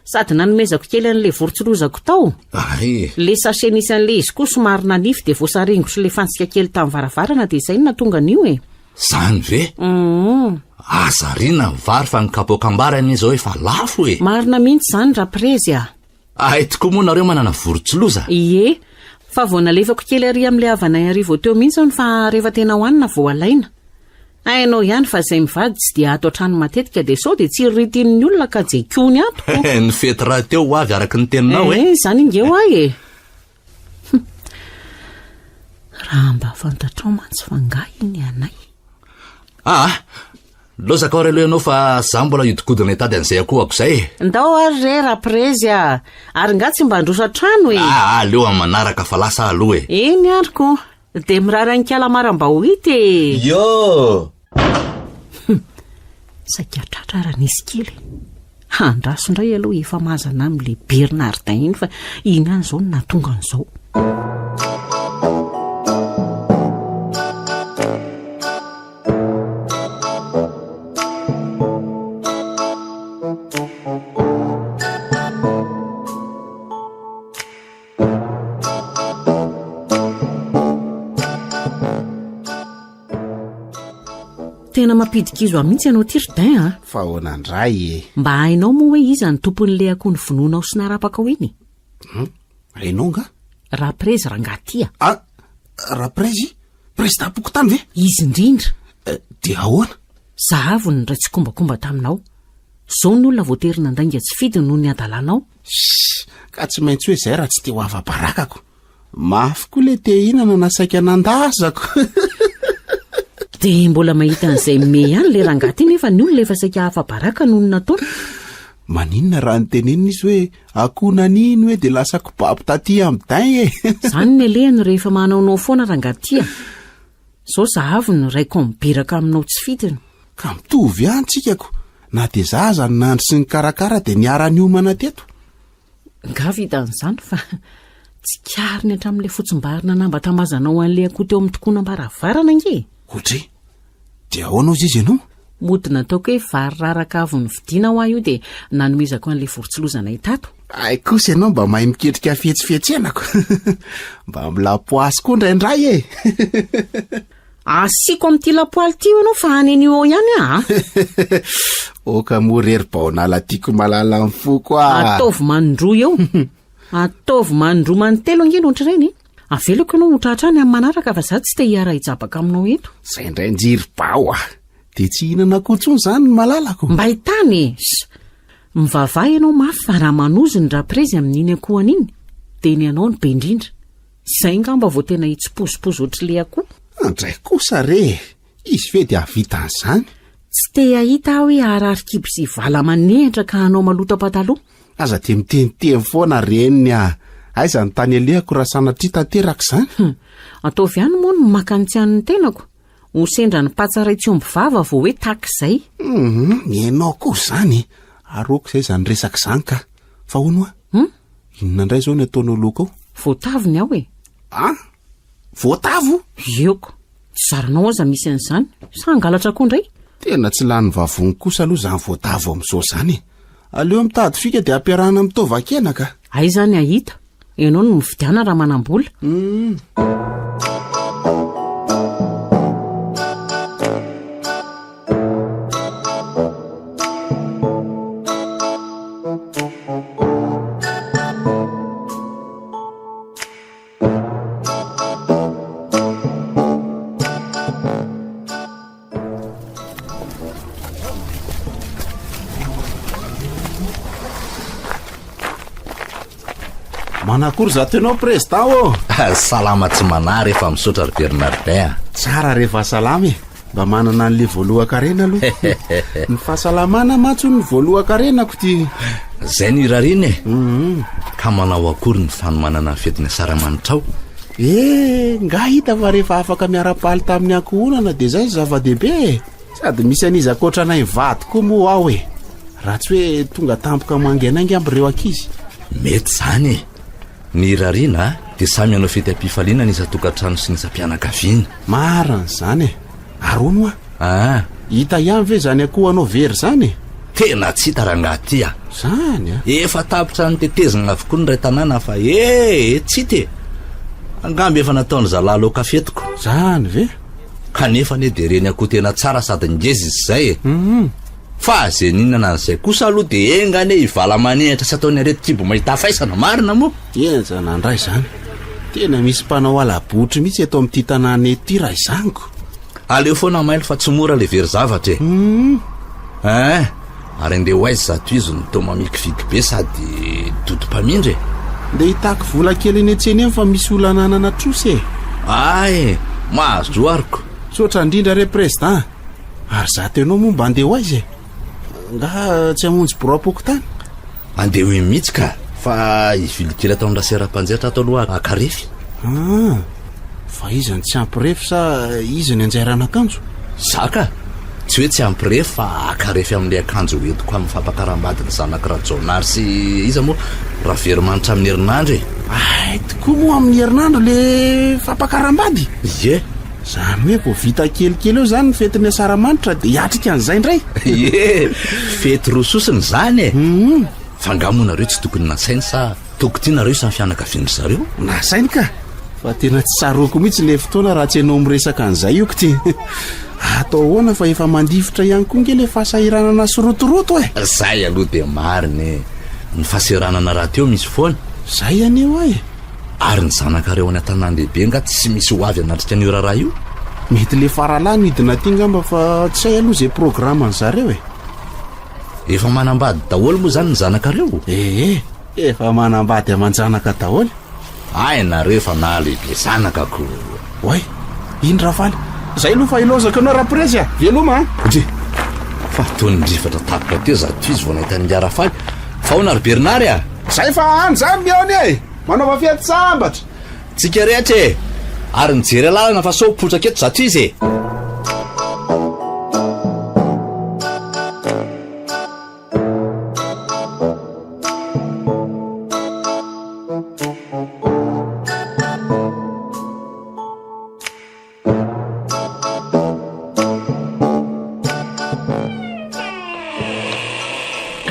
Sady nanomezako kely an'ilay vorontsiloizako tao. Ay! Ilay sachet nisy an'ilay izy koa somary nanify dia voasaringotr'ilay ilay fantsika kely tamin'ny varavarana dia izay no nahatonga an'io e! Zany ve? Hum. Aza ariana ny vary fa ny kapoakam-bary anie izao efa lafo e! Marina mihitsy izany Raprezy a! Hay tokoa moa nareo manana vorontsiloza? Ie, fa vao nalefako kely ary amin'ilay havanay ary vao teo mihitsy hono fa rehefa tena hohanina vao alaina. Hainao ihany fa izay mivady tsy dia ato an-trano matetika dia sao dia tsiriritin'ny olona ka jekiony ato. Ny fety rahateo ho avy araka ny teninao e! Eh, izany inge ho ahy e! Raha mba fantatrao mantsy fa ngahy iny anay. Ah, lozaka ary aloha ianao fa za mbola hiodikodina hitady an'izay akohako izay e. Ndao ary re Raprezy a! Ary nga tsy mba handroso an-trano e? Ah, aleo amin'ny manaraka fa lasa aloha e. Eny ary ko. Dia mirary an'i Kala Maramba ho hita e! Yo! Saika tratra raha nisy kely. Andraso indray aloha efa mazana amin'ilay Bernardin iny fa iny ihany izao no nahatonga an'izao. Tena mampidi-kizo ahy mihitsy ianao ity ry Dain a! Fa ahoana indray e? Mba hainao moa hoe iza ny tompon'ilay akoho novonoinao sy narapakao iny? Hum, hainao nga? Raprezy rangahy ity a! Ah, Raprezy? Prezidam-pokontany ve? Izy indrindra. Eh, dia ahoana? Zahavo ny niray tsikombakomba taminao. Izao ny olona voatery nandainga tsy fidiny noho ny hadalanao. Shh! Ka tsy maintsy hoe izay raha tsy te ho afa-barakako. Mafy koa le te hihinana na saika nandazako. Dia mbola mahita an'izay me ihany le rangahy ty nefa ny olona efa saika afa-baraka noho ny nataony. Maninona raha nitenenina izy hoe akoho nanino hoe dia lasa kibabo taty amin'ny dain e. Izany ny alehany rehefa manaonao foana rangahy ty a. Zao zahavo ny raiko mibiraka aminao tsy fidiny. Ka mitovy ihany tsika ko, na dia za aza no nandry sy nikarakara dia niara-niomana teto. Nga vitan'izany fa tsikariny hatramin'ilay fotsimbary nanambatambazanao an'ilay akoho teo amin'ny tokonam-baravarana ange e! Odry! Dia ahoana hozy izy ianao? Mody nataoko hoe vary raraka avy novidiana hoa io dia nanomezako an'ilay vorontsiloza-nay tato. Hay kosa ianao mba mahay miketrika fihetsifihetsehana ko! Mba milapoasy koa indraindray e! Asiako amin'ity lapoaly ity ianao fa any anio ao ihany aho a! Oka moa re ry Baonala tiako malala ny foko a! Ataovy manindroa eo. Ataovy manindroa manintelo ange ny ohatr'ireny e! Avelako ianao ho tratra any amin'ny manaraka fa za tsy te hiara-hijabaka aminao eto. Zay indray njy ry Bao a! Dia tsy hihinana akoho intsony izany ny malalako? Mba hitany e! Ss! Mivavaha ianao mafy fa raha manozy ny raprezy amin'iny akohany iny dia ny anao no be indrindra. Izay ngamba vao tena hitsipozipozy ohatr'ilay akoho. Andray kosa re e! Izy ve dia hahavita an'izany? Tsy te hahita aho hoe harary kibo sy vala manehatra ka hanao maloto am-pataloha. Aza dia miteniteny foana reniny a! Aiza ny tany alehako raha sanatria tanteraka izany? Hum! Ataovy ihany moa ny maka ny tsy an'ny tenako. Ho sendra ny patsa iray tsy omby vava vao hoe tahaka izay. Hum, ianao koa izany e! Ary ok izay izany resaka izany ka. Fa hono hoa? Hum? Inona indray izao ny ataonao loaka ao? Voatavo ny ao e! An? Voatavo? Ioko. Tsy zaranao aza misy an'izany. Sa hangalatra koa indray? Tena tsy lany vavony kosa aloha izany voatavo amin'izao izany e! Aleo mitady fika dia ampiarahana amin'ny taovan-kena ka. Aiza ny hahita? Ianao no mividiana raha manam-bola. Hum. Manakory zato ianao président ô! Salama tsy manahy rehefa misaotra ry Bernardin a! Tsara rehefa salama e! Mba manana an'le voalohan-karena aloha. Ny fahasalamana mantsy hono ny voalohan-karenako ty. Zay no irariana e! Ka manao akory ny fanomanana ny fetin'ny Asaramanitra ao? Eh, nga hita fa rehefa afaka miara-paly tamin'ny ankohonana dia zay zava-dehibe e! Sady misy an'iza ankoatra anay mivady koa moa ao e! Raha tsy hoe tonga tampoka mangainainga amby ireo ankizy. Mety izany e! Ny irariana dia samy hanao fety am-pifaliana ny isan-tokantrano sy ny isam-pianakaviana. Marina izany e! Ary hono hoa? Aa! Hita ihany ve izany akoho anao very izany e? Tena tsy hita rangahy ty a! Izany a! Efa tapitra notetezina avokoa ny iray tanàna fa ee! Tsy hita e! Angamba efa nataon-dry zalahy laoka fetiko. Izany ve? Kanefa anie dia ireny akoho tena tsara sady ngeza izy izay e! Hum! Fa ze nihinana an'izay kosa aloha dia enga anie hivala-manehitra sy ataon'ny aretin-kibo mahita faisana, marina moa? Henjana indray izany. Tena misy mpanao hala-botry mihitsy eto amin'ity tanàna eto ity raha izany ko. Aleo foana mailo fa tsy mora le very zavatra e. Hum. Hein, ary andeha ho aiza zato izy no toa mamikiviky be sady dodom-pamindra e. Ndeha hitaky vola kely eny an-tsena eny fa misy olona hanana trosa e. Ay, mahazo aroko. Tsotra indrindra re président. Ary zato ianao moa mba andeha ho aiza e? Nga tsy hamonjy biraom-pokontany? Andeha ho eny mihitsy ka! Fa hivily kely ato amin'ny rasera mpanjaitra ato aloha haka refy. Ah! Fa iza no tsy ampy refy sa iza ny anjairan'akanjo? Za ka! Tsy hoe tsy ampy refy fa haka refy amin'ilay akanjo hoentiko amin'ny fampakaram-badin'ny zanak'i Rajaonary sy iza moa? Raveromanitra amin'ny herinandro e! Hay tokoa moa amin'ny herinandro le fampakaram-bady? Ie! Zany hoe vao vita kelikely eo zany ny fetin'ny asaramanitra dia hiatrika an'izay indray? Ie, fety roa sosona izany e! Hum. Fa angaha moa nareo tsy tokony nasainy sa toko ty nareo isan'ny fianakavian-dry zareo? Nasainy ka! Fa tena tsy tsaroako mihitsy ilay fotoana raha tsy ianao miresaka an'izay io k'ty. Atao ahoana fa efa mandifotra ihany koa nge ilay fahasahiranana sy rotoroto e! Zay aloha dia marina e! Ny fahasahiranana rahateo misy foana. Zay anie hoa e! Ary ny zanakareo any an-tanàn-dehibe angaha tsy misy ho avy hanatrika an'io raharaha io? Mety le faralahy no hidina aty angamba fa tsy hay aloha izay programme-ny zareo e! Efa manambady daholo moa izany ny zanakareo? Ee, efa manambady aman-janaka daholo. Hay nareo efa nahalehibe zanaka ko! Oay, iny Rafaly, zay aloha fa ilaozako anao Raprezy a! Veloma a! Ndry! Fa toy ny rifatra tampoka teo zato izy vao nahita an'ingahy Rafaly. Fa ahoana ry Bernard a? Zay fa any zany mihaona e! Manaova fety sambatra! Tsika rehetra e! Ary mijery lalana fa sao potraka eto zato izy e!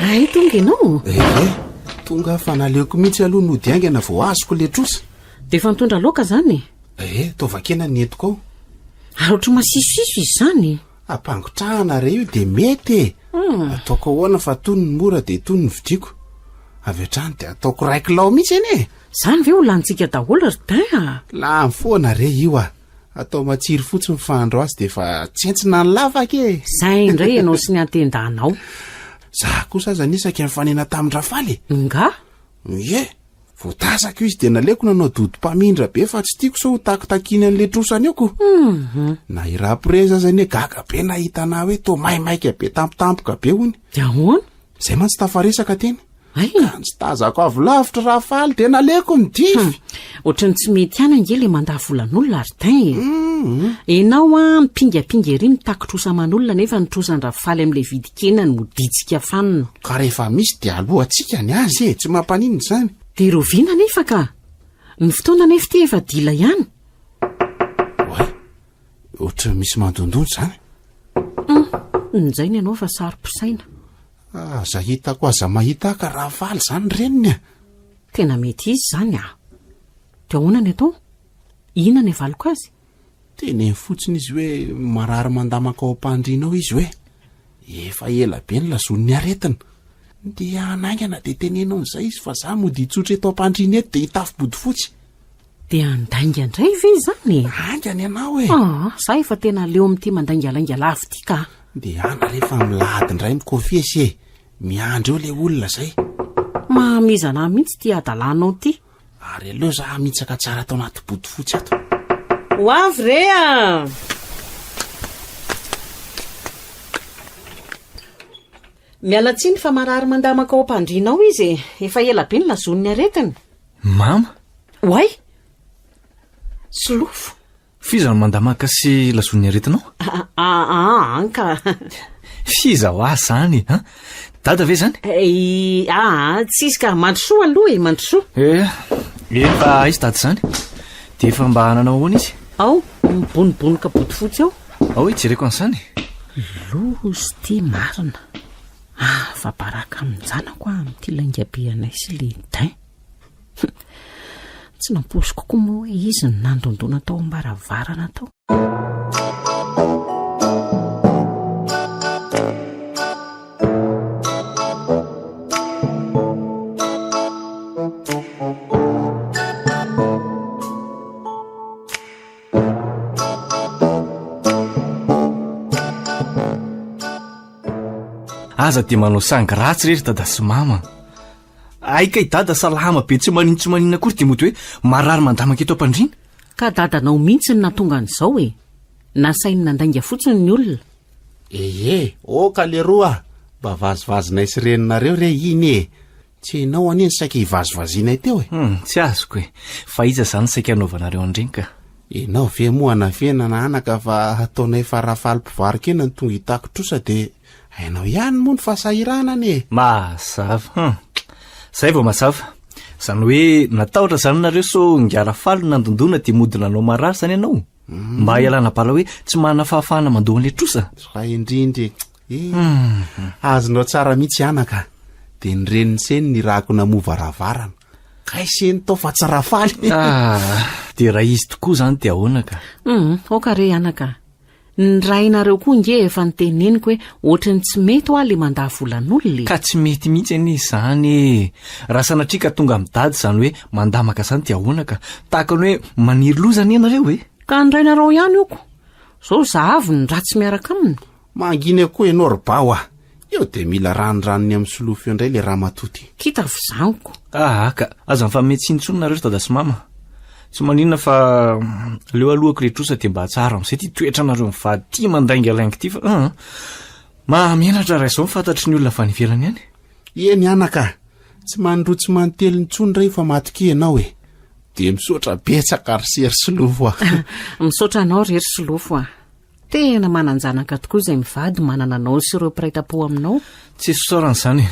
Ay, tonga ianao? Ee, tonga aho fa naleoko mihitsy aloha nody haingana vao azoko le trosa. Dia efa nitondra laoka izany e? Ee, taovan-kena ny entiko ao. Ary ohatry masisosiso izy izany. Ampangotrahana re io dia mety e. Hmm. Ataoko ahoana fa tony ny mora dia tony ny vidiako. Avy hatrany dia ataoko iray kilao mihitsy anie e. Izany ve ho lanintsika daholo ry Dain a? Lany foana re io a. Atao matsiro fotsiny fahandro azy dia efa tsentsina ny lavaka e. Zay indray ianao sy ny antendanao. Za kosa aza nisaky nifanena tamin-dRafaly e. Nga? Ie, vao tazako izy dia naleoko nanao dodom-pamindra be fa tsy tiako sao ho takotakiny an'ilay trosany eo ko. Mhm. Na i Raprezy aza anie gaga be nahita anah hoe toa maimaika be tampotampoka be hono. Dia ahoana? Zay mantsy tafaresaka teny. Hay! Ka tsy tazako avy lavitra Rafaly dia naleko ny dify. Hum, ohatran'ny tsy mety ihany ange le mandà volan'olona ry Tin e. Hum. Enao an, mipingapinga ery mitaky trosa aman'olona nefa ny trosan-dRafaly amin'ilay vidin-kena no moditsika fanina. Ka rehefa misy dia alohantsika ny azy e, tsy mampaninona izany. Dia rahoviana anefa ka? Ny fotoana anefa ity efa dila ihany. Oay, ohatran'ny misy mandondona izany. Hum, injay ny anao fa saro-pisaina. Aza hitako aza mahita ahy ka raha faly izany reniny a! Tena mety izy izany a! Dia ahoana ny atao? Inona ny havaliko azy? Teneno fotsiny izy hoe marary mandamaka ao am-pandriana ao izy hoe efa ela be ny lazoin'ny aretina. Dia hanaingana dia teneno amin'izay izy fa za mody hitsotra eto am-pandriana eto dia hitafy bodofotsy. Dia handainga indray ve izany e? Haingana ianao e! Aa, za efa tena leo amin'ity mandaingalainga lava ity ka! Ndehana re fa milahady indray mikofesy e! Miandry eo le olona zay. Mahamezana ahy mihitsy ity hadalanao ity. Ary aleo za hamitsaka tsara ato anaty bodofotsy ato. Ho avy re a! Miala tsiny fa marary mandamaka ao am-pandriana ao izy e! Efa ela be no lazoin'ny aretina. Mama! Oay! Solofo! F'iza no mandamaka sy lazoin'ny aretinao? Aa an ka! F'iza ho ahy izany an? Dada ve izany? Aa tsy izy ka! Mandrosoa aloha e, mandrosoa! Eh, eny fa aiza dada izany? Dia efa mba nanao ahoana izy? Ao, mibonobonoka bodofotsy ao. Ao hijereko an'izany. Loza ity marina. Afa-baraka amin-janako aho amin'ity lainga be anay sy le dain. Tsy nampoiziko koa moa hoe izy no nandondona tao am-baravarana tao. Aza dia manao sangy ratsy re ry dada sy mama. Hay kay dada salama be tsy manin tsy maninona akory dia mody hoe marary mandamaka eto am-pandriana. Ka dadanao mihitsy no nahatonga an'izao e! Nasainy nandainga fotsiny ny olona. Ehe, oka leroa a! Mba vazivazinay sy reninareo re iny e! Tsy enao anie ny saika hivazivazianay teo e! Hum, tsy azoko e! Fa iza izany saika hanaovanareo an'ireny ka? Enao ve moa anafenana anaka fa ataonay farafaly mpivaro-kena no tonga hitaky trosa dia Hainao ihany moa ny fahasahiranana e! Mazava, hum. Zay vao mazava. Zany hoe natahotra zany nareo sao ngara faly nandondona dia mody nanao marary zany ianao? Hmm. Mba hialana bala hoe tsy manana fahafahana mandoa an'ilay trosa? Zay indrindra e. Eh, hmm. Azonao tsara mihitsy anaka. Dia ny renin'i Seny nirahako namoha varavarana. Kay Seny tao fa tsy Rafaly. Ah, dia raha izy tokoa zany dia ahoana ka? Hum, aoka re anaka. Ny rainareo koa nge efa niteneniko hoe ohatry ny tsy mety hoa le mandà volan'olona e! Ka tsy mety mihitsy anie izany e! Raha sanatria ka tonga amin'i dada izany hoe mandamaka izany dia ahoana ka? Tahaka ny hoe maniry loza anie nareo e! Ka ny rainareo ihany io ko! Zao zahavo ny ratsy miaraka aminy. Mangina koa ianao ry Bao a! Eo dia mila ranoranony amin'ny solofo eo indray le ramatoa ty. Kita vizaniko. Aa ka, aza mifanome tsiny intsony nareo ry dada sy mama. Tsy maninona fa aleo alohako le trosa dia mba tsara amin'izay ty toetranareo mivady tia mandaingalainga ity fa aa. Mahamenatra raha izao ny fantatry ny olona avy any ivelany any. Eny anaka, tsy manindroa tsy manintelo intsony re fa matokia ianao e. Dia misaotra betsaka ry se ry solofo a. Misaotra anao re ry solofo a. Tena manan-janaka tokoa izay mivady manana anao sy ireo mpiray tampo aminao. Tsisy fisaorana izany e.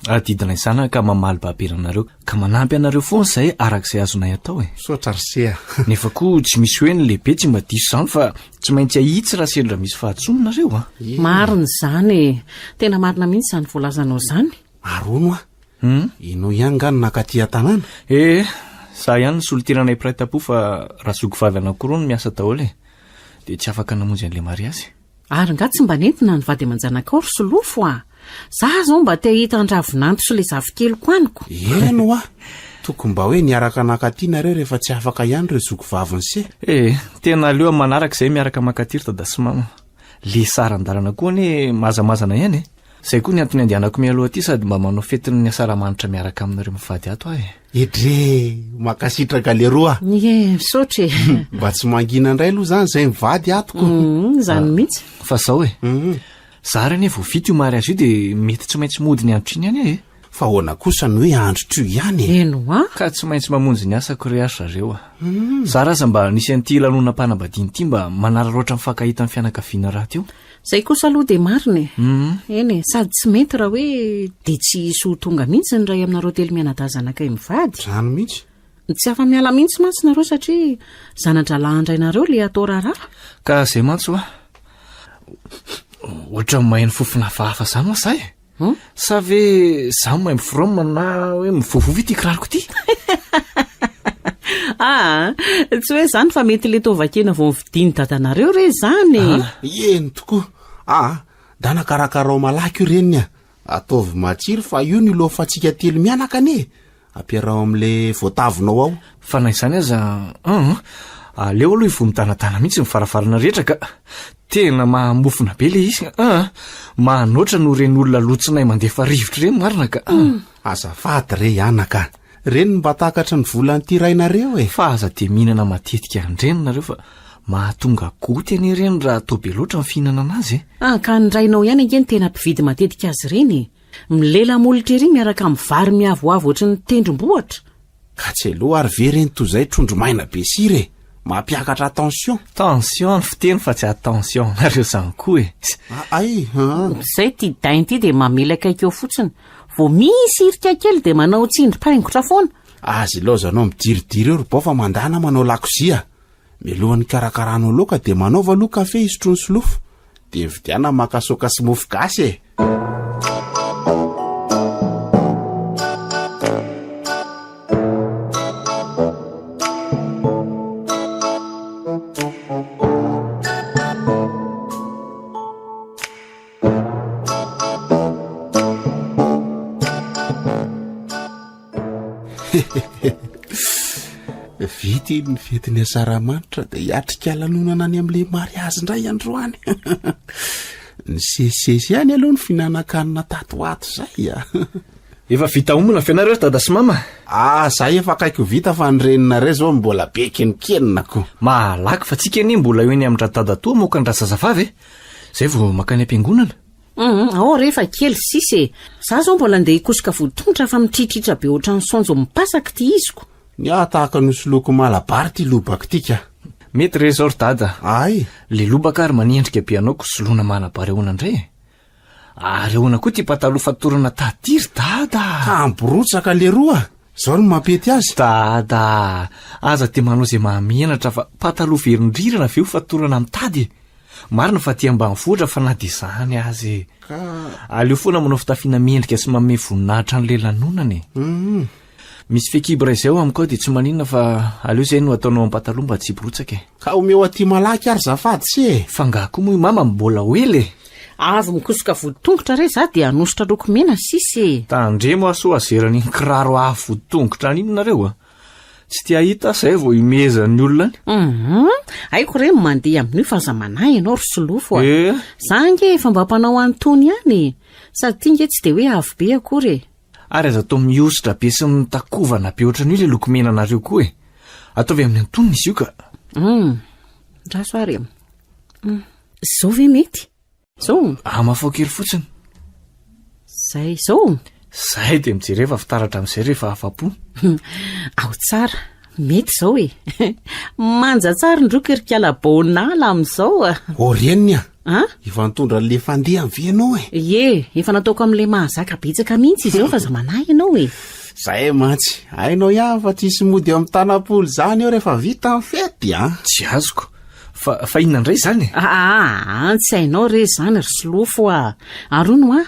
Adidinay zanaka mamaly babena anareo ka manampy anareo foana izahay araka izay azonay atao e. Misaotra ry se a. Nefa koa tsy misy hoe ny lehibe tsy mba diso izany fa tsy maintsy ahitsy raha sendra misy fahadisoana nareo a. Marina izany e. Tena marina mihitsy izany voalazanao izany. Ary hono hoa, ianao ihany nga no nakaty an-tanàna? Ee, za ihany no solontenanay mpiray tampo fa raha zoky vavy anankiroa no miasa daholo e. Dia tsy afaka namonjy an'ilay mariazy. Ary nga tsy mba nentina ny vady aman-janakao ry Solofo a! Za zao mba te hahita an-dRavinanto sy ilay zafikeliko any ko! Eny hoa! Tokony mba hoe niaraka nankaty nareo rehefa tsy afaka ihany ireo zoky vavin'i se. Eh, tena aleo amin'ny manaraka izay miaraka mankaty ry dada sy mama. Le saran-dalana koa anie mazamazana ihany e! Izay koa ny antony andehanako mialoha aty sady mba manao fetin'ny asaramanitra miaraka aminareo mivady ato aho e. Edree! Mankasitraka leroa a! Ie, misaotra e! Mba tsy mangina indray aloha izany izay mivady ato ko. Izany mihitsy. Fa izao e, za ary anie vao vita io mariage io dia mety tsy maintsy mody ny androtr'iny ihany aho e. Fa ahoana kosa no hoe androtr'io ihany e? Eny hoa. Ka tsy maintsy mamonjy ny asako re aho zareo a. Zara aza mba nisy an'ity lanonam-panambadiana ity mba manararaotra mifankahita amin'ny fianakaviana rahateo. Izay kosa aloha dia marina e. Eny e, sady tsy mety raha hoe dia tsy hisy ho tonga mihitsy ny iray aminareo telo mianadahy zanakay mivady. Izany mihitsy. Tsy afa-miala mihitsy mantsy nareo satria zana-drahalahin-drainareo ilay atao raharaha. Ka izay mantsy hoa. Ohatran'ny maheno fofona hafahafa izany hoa za e. Sa ve za mahay mifrôme na hoe mivovovo ity kiraroko ity? Aa, tsy hoe izany fa mety ilay taovakena vao novidian'i dadanareo re izany e. Eny tokoa. Aa, dana karakarao malaky io reniny a. Ataovy matsiro fa io no iloafantsika telo mianaka anie e. Ampiaraho amin'ilay voatavonao ao. Fa na izany aza, an, aleo aloha hivoha midanadana mihitsy ny varavarana rehetra ka. Tena mahamofona be ilay izy, an, manoatra noho ireny olona lotsinay mandefa rivotra ireny marina ka. Azafady re anaka a! Ireny no mba takatry ny volan'ity rainareo e! Fa aza dia mihinana matetika an'ireny nareo fa mahatonga goty anie ireny raha atao be loatra ny fihinanana azy e! Ah, ka ny rainao ihany ange no tena mpividy matetika azy ireny e! Milela-molotra ery miaraka amin'ny vary miavoavo ohatry ny tendrombohitra. Ka tsy aleo ary ve ireny toy izay trondro maina be sira e! Mampiakatra tension. Tension ny fiteny fa tsy attention nareo zany koa e! Ay an! Izay ity dain ity dia mamely akaiky eo fotsiny. Vao misy hirika kely dia manao tsindrim-paingotra foana. Aza ilaozanao midiridiry eo ry bao fa mandana manao lakozia. Mialohan'ny hikarakaranao laoka dia manaova aloha kafe hisotroan'i Solofo. Dia mividiana makasoka sy mofo gasy e! Vita iny ny fetin'ny asaramanitra dia hiatrika lanonana any amin'ilay mariazy indray androany. Nisesisesy ihany aloha ny fihinanan-kanina tato ho ato izay a. Efa vita omana ve nareo ry dada sy mama? Ah, zay efa akaiky ho vita fa ny reninareo zao mbola be kenonkenona ko. Malaky fa tsika anie mbola eo eny amin-dradadatoa moka an-drazazavavy e. Zay vao mankany am-piangonana. Hum, ao re fa kely sisa e. Za zao mbola andeha hikosoka voditongotra fa mitritritra be ohatran'ny saonjo mipasaka ity iziko. Ny ahy tahaka ny hosoloiko malabary ity lobaka ity ka. Mety re zao ry dada. Ay. Le lobaka ary manendrika be anao ko soloina malabary ahoana indray e? Ary ahoana koa ity pataloha fatorana tady ity ry dada a! Ka miborotsaka leroa! Zao no mampety azy. Dada a! Aza dia manao izay mahamenatra fa pataloha velondrirana ve ho fatorana amin'ny tady e? Marina fa aty ambanivohitra fa na dia izany aza e! Ka. Aleo foana manao fitafiana mendrika sy manome voninahitra an'ilay lanonana e! Misy fehikibo iray izay ao amiko ao dia tsy maninona fa aleo izay no ataonao am-pataloha mba tsy hiborotsaka e. Ka omeo aty malaky ary zafady se e! Fa ngaha koa moa i mama mbola ho ela e! Avy mikosoka voditongotra re za dia hanosotra lokomena sisa e! Tandremo aho sao azeran'iny kiraro avo voditongotra any iny nareo a! Tsy te hahita aho izay vao ihomehezan'ny olona any. Hum, haiko re ny mandeha amin'io fa aza manahy ianao ry Solofo a! Eh! Za ange efa mba mpanao an'itony ihany e! Sady ity nge tsy dia hoe avo be akory e! Ary aza atao mihosotra be sy mitakovana be ohatran'io ilay lokomena anareo koa e! Ataovy amin'ny antonony izy io ka! Hum, andraso ary e! Hum, izao ve mety? Izao? Hamafao kely fotsiny. Izay, izao? Izay dia mijereva fitaratra amin'izay rehefa afa-po. Ao tsara, mety izao e! Manja tsara ndroky ry kala Bonala amin'izao a! Ô reniny a! An? Efa nitondra an'le fandeha ve ianao e? Ie, efa nataoko amin'ilay mahazaka betsaka mihitsy izy eo fa aza manahy ianao e. Zay mantsy, hainao ihany fa tsisy mody eo amin'ny tanam-polo izany eo rehefa vita ny fety a! Tsy azoko. Fa, fa inona indray izany e? Aa, tsy hainao re izany ry Solofo a! Ary hono hoa,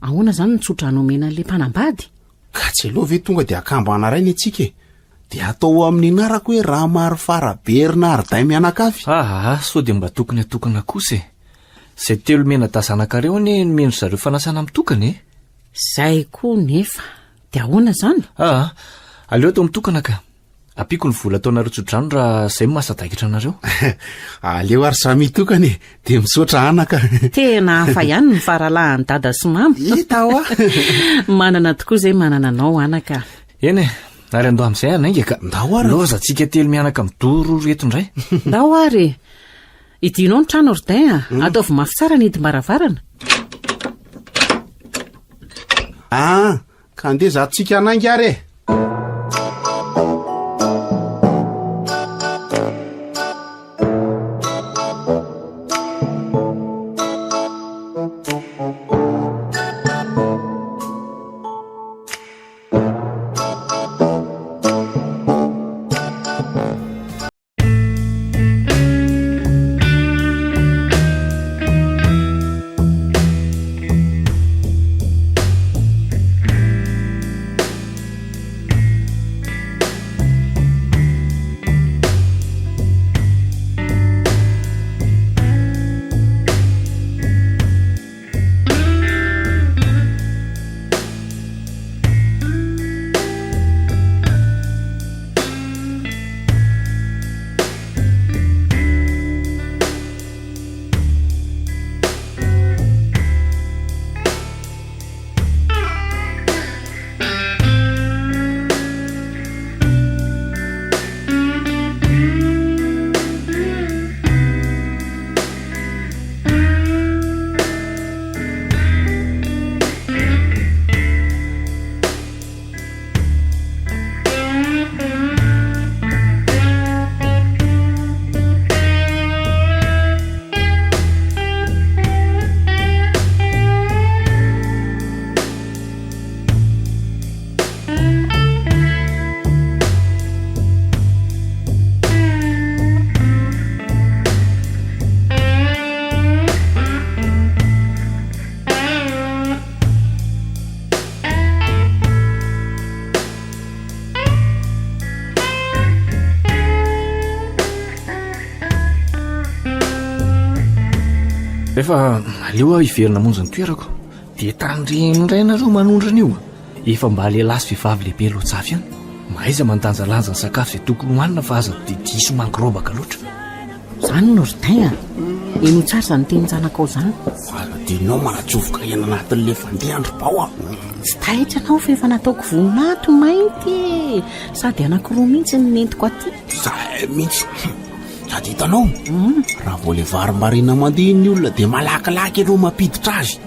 ahoana izany ny tsodrano omena an'ilay mpanambady? Ka tsy aleo ve tonga dia akambana iray ny antsika e? Dia atao amin'ny anarako hoe Ramarofara Bernardin mianakavy. Aa, sao dia mba tokony hatokana kosa e! Izay telo mianadahy zanakareo anie nomen-dry zareo fanasana mitokana e! Izay koa nefa. Dia ahoana izany? Aa, aleo atao mitokana ka. Ampiako ny vola ataonareo tsodrano raha izay no mahasadaikatra anareo. Aleo ary samy hitokana e, dia misaotra anaka. Tena hafa ihany ny faralahin'i dada sy mama. Hita hoa. Manana tokoa izay manana anao anaka. Eny e, ary andao amin'izay hanainga ka. Ndao ary. Loza antsika telo mianaka midororo eto indray. Ndao ary e. Idinao ny trano ry Dain a. Ataovy mafy tsara ny hidim-baravarana. Ah! Ka andeha zatsika hanainga ary e! Rehefa aleo aho hiverina hamonjy ny toerako dia tandremo indray nareo manondrana io. Efa mba lehilahy sy vehivavy lehibe loatsafy ihany. Mahaiza mandanjalanja ny sakafo izay tokony hohanina fa aza dia diso mangirobaka loatra. Izany no ry Dain a! Henoy tsara izany tenin-janakao izany. Aza adinonao manatsofoka hena anatin'ilay fandeha ry Bao a! Tsy taitra ianao fa efa nataoko vonato mainty e! Sady anankiroa mihitsy no nentiko aty. Izay mihitsy. Sady hitanao, raha vao ilay vary marina mandeha ny olona dia malakilaky ianao mampiditra azy.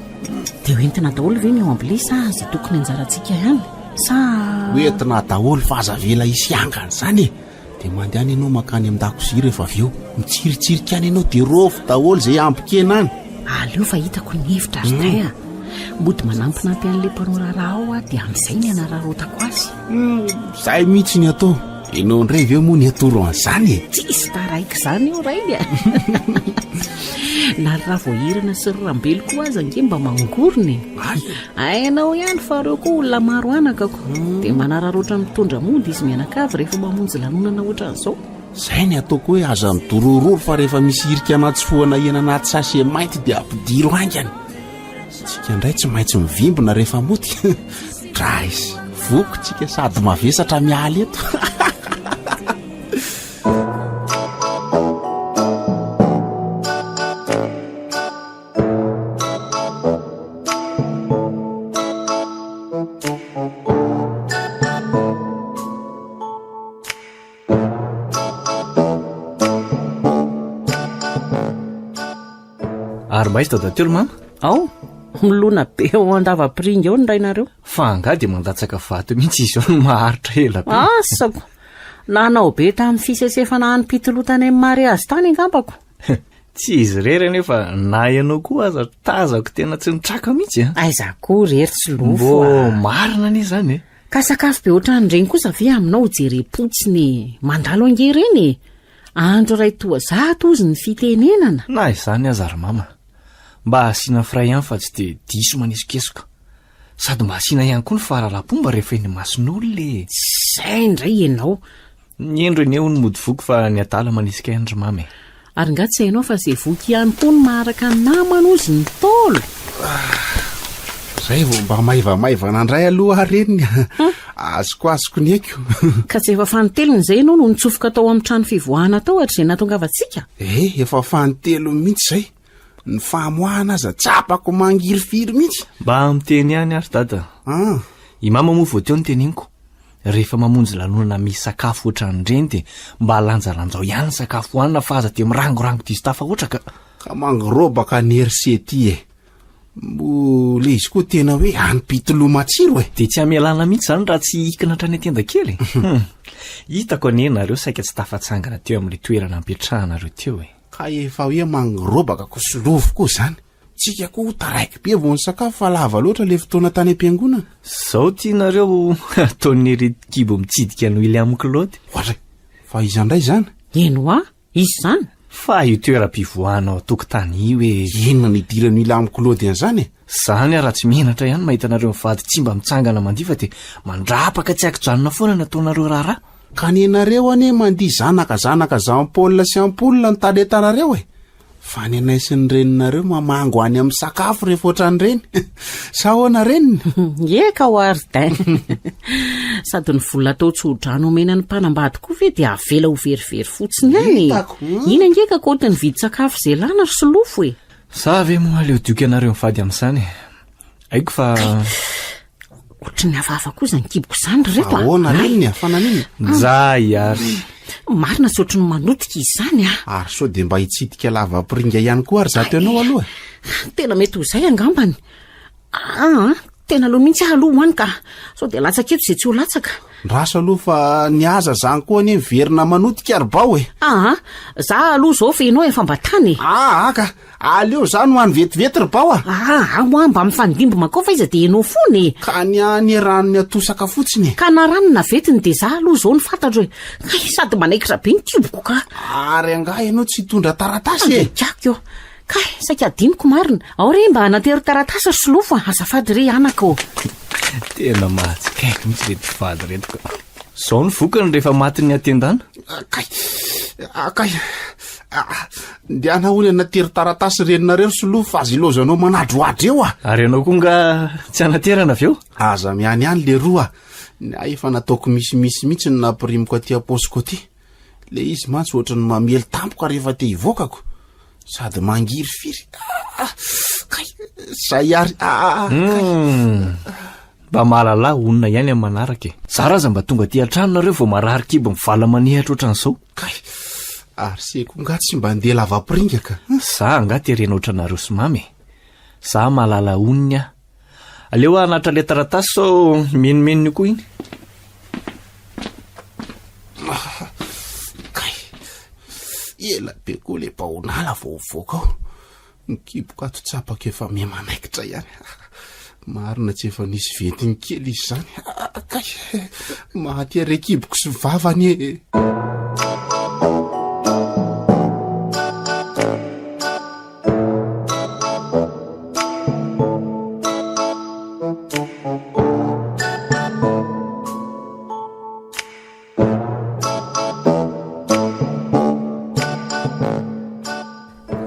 Dia ho entina daholo ve ny ao am-bilia sa izay tokony anjarantsika ihany? Sa. Ho entina daholo fa aza avela hisy angana izany e! Dia mandehana ianao mankany amin-dakozia rehefa avy eo. Mitsiritsirika any ianao dia rofy daholo izay ambin-kena any. Aleo fa hitako ny hevitra ry Tay a! Mody manampinampy an'ilay mpanao raharaha ao aho dia amin'izay ny hanararaotako azy. Izay mihitsy ny atao. Ianao indray ve moa ny atoro an'izany e? Tsisy taraiky izany io rainy a! Na ry Ravoahirana sy ry Rambelo koa aza ange mba mangorona e! Hainao ihany fa ireo koa olona maro anaka ko! Dia manararaotra mitondra mody izy mianakavy rehefa mamonjy lanonana ohatran'izao. Izay ny ataoko hoe aza midorororo fa rehefa misy hirika anatsofohana hena anaty sachet mainty dia ampidiro haingana. Tsika indray tsy maintsy mivimbina rehefa mody. Drais, voky tsika sady mavesatra miala eto. Ary mba aiza dadatoly mama? Ao, milona be ao an-davapiringa ao ny rainareo. Fa angaha dia mandatsaka vato mihitsy izy ao no maharitra ela be. Asako! Nanao be tamin'ny fisesefana hanim-pitoloha tany amin'ny mariazy tany angambako. Tsy izy irery anefa na ianao koa aza tazako tena tsy nitraka mihitsy a. Aiza koa re ry Tsilofo a. Mbô marina anie izany e. Ka sakafo be ohatran'ireny kosa ve aminao jerem-potsiny e. Mandalo ange ireny e. Andro iray toa zato hozy ny fitenenana. Na izany aza ry mama, mba asiana frais ihany fa tsy dia diso manesokesoka. Sady mba asiana ihany koa ny fahalalam-pomba rehefa eny imason'olona e. Izay indray ianao. Ny hendry anie hono mody voky fa ny adala manisika ihany ry mama e. Ary nga tsy hainao fa ze voky ihany koa no maharaka ny namany hozy ny Ntaolo. Zay vao mba maivamaivana indray aloha aho reniny a. Azoko azoko ny aiko. Ka tsy efa fanintelony izay ianao no nitsofoka tao amin'ny trano fivoahana tao hatrizay nahatongavantsika? Eh, efa fanintelony mihitsy izay. Ny famoahana aza tsapako mangirifiry mihitsy. Mba miteny ihany ary dada. Ah. I mama moa vao teo no teneniko. Rehefa mamonjy lanonana misy sakafo ohatran'ireny dia mba lanjalanjao ihany ny sakafo hohanina fa aza dia mirangorango diso tafahoatra ka. Ka mangirobaka ny RC ty e. Moa le izy koa tena hoe hanim-pitoloha matsiro e! Dia tsy hamelana mihitsy izany raha tsy hikina hatrany an-tenda kely e! Hum! Hitako anie nareo saika tsy tafatsangana teo amin'ilay toerana ampetrahanareo teo e! Ka efa hoe mangirobaka ko solofo koa izany. Tsika koa taraiky be vao nisakafo fa lava loatra le fotoana tany am-piangonana. Zao tianareo ataon'ny aretin-kibo mitsidika an'i William Claude. Oadray! Fa iza indray izany? Eny hoa, iza izany? Fa io toeram-pivoahana ao an-tokotany io e! Inona no idiran'i William Claude an'izany e? Zany aho raha tsy menatra ihany mahita anareo mivady tsy mba mitsangana mandihy fa dia mandrapaka tsy ankijanona foana ny ataonareo raharaha. Ka nenareo anie mandihy zanaka zanaka Jean Paul sy Ampoule ny talentanareo e! Fa ny anay sy ny reninareo mamango any amin'ny sakafo rehefa ohatran'ireny. Sa ahoana reniny? Ie ka ho Ardin. Sady ny vola atao tso-drano omena ny mpanambady koa ve dia avela ho verivery fotsiny ihany e? Hitako. Iny ange ka kaoty ny vidin-tsakafo izay lany ry solofo e. Za ve moa aleo dioky anareo mivady amin'izany e? Haiko fa. Ohatry ny hafahafa koa izany kiboko izany ry reto a. Ahoana reniny a? Fa naninona? Njay ary. Marina tsy ohatry ny manotika izy izany a. Ary sao dia mba hitsidika lavapiringa ihany koa ary zato ianao aloha e? Tena mety ho izay angambany. Aa, tena aleo mihitsy aho aloha ho any ka. Sao dia latsaka eto izay tsy ho latsaka. Ndraso aloha fa ny aza zany koa anie miverina manotika ry bao e. Aa, za aloha izao fa ianao efa mba tany e. Aa ka, aleo za no any vetivety ry bao a. Aa, hoa mba mifandimby mankao fa iza dia ianao foana e. Ka ny ahy anie ranony atosaka fotsiny e. Ka na rano na vetiny dia za aloha izao no fantatro e. Kay, sady manaikitra be ny kiboko ka. Ary angaha ianao tsy hitondra taratasy e? Andriakako eo. Kay, saika adinoko marina. Ao re mba anatero taratasy ry Solofo a! Azafady re anaka ô! Tena mahatsikaiky mihitsy ireto mpivady ireto ka. Izao ny vokany rehefa matin'ny hatendana. Kay, kay, ndehana hono anatero taratasy reninareo ry Solofo fa aza ilaozanao manadrohadro eo a! Ary ianao koa nga tsy anaterana avy eo? Aza miany ihany leroa a! Ny ahy efa nataoko misimisy mihitsy ny nampirimiko aty am-paosiko aty. Le izy mantsy ohatry ny mamely tampoka rehefa te hivoakako. Sady mangirifiry. Ah, kay, zay ary. Ah, ah, kay. Hmm. Mba mahalala honina ihany amin'ny manaraka e. Zara aza mba tonga aty an-trano nareo vao marary kibo mivala manehatra ohatran'izao. Kay, ary se koa nga tsy mba andeha lavapiringa ka. Za angaha terena ohatranareo sy mamy e. Za mahalala honina aho. Aleo aho hanatitra ilay taratasy sao mimenomenona io koa iny. Kay, ela be koa le baonala vao mivoaka ao. Ny kiboko ato tsapako efa miha manaikitra ihany. Marina tsy efa nisy ventiny kely izy izany. Kay, maty are kiboko sy vavany e.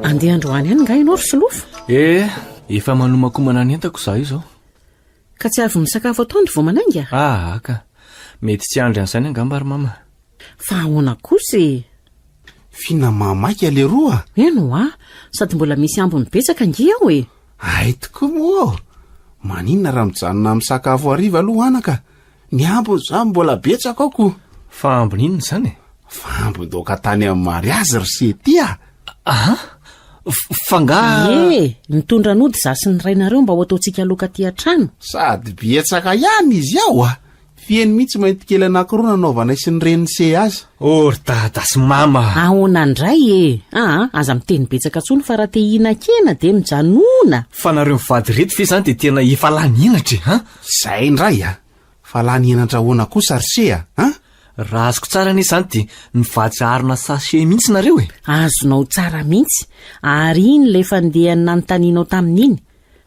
Andeha androany ihany nga ianao ry Solofo? Eh, efa manomakomana ny entako izaho izao. Ka tsy avy misakafo atoandro vao manainga? Ah, ka. Mety tsy handry an'izany angamba ry mama. Fa ahoana kosa e? F'inona mahamaika leroa? Eny hoa, sady mbola misy ambiny betsaka ange ao e! Hay tokoa moa ô! Maninona raha mijanona misakafo hariva aloha anaka? Ny ambiny izany mbola betsaka ao ko! Fa ambiny inona izany e? Fa ambin-daoka tany amin'ny mariazy ry Sety a! Aha! Fa nga. Ie, nitondra nody za sy ny rainareo mba ho ataontsika laoka aty an-trano. Sady betsaka ihany izy ao a! Fiheno mihitsy maintikely anankiroa nanaovanay sy ny renin'i Se azy. Oh ry dada sy mama a! Ahoana indray e? Aa, aza miteny betsaka intsony fa raha te hihinan-kena dia mijanona! Fa nareo mivady ireto ve izany dia tena efa lany henatra e, an? Izay indray a! Fa lany henatra ahoana kosa ry Se a, an? Raha azoko tsara anie izany dia nivatsy harona sachet mihitsy nareo e! Azonao tsara mihitsy, ary iny ilay fandehany nanontanianao tamin'iny.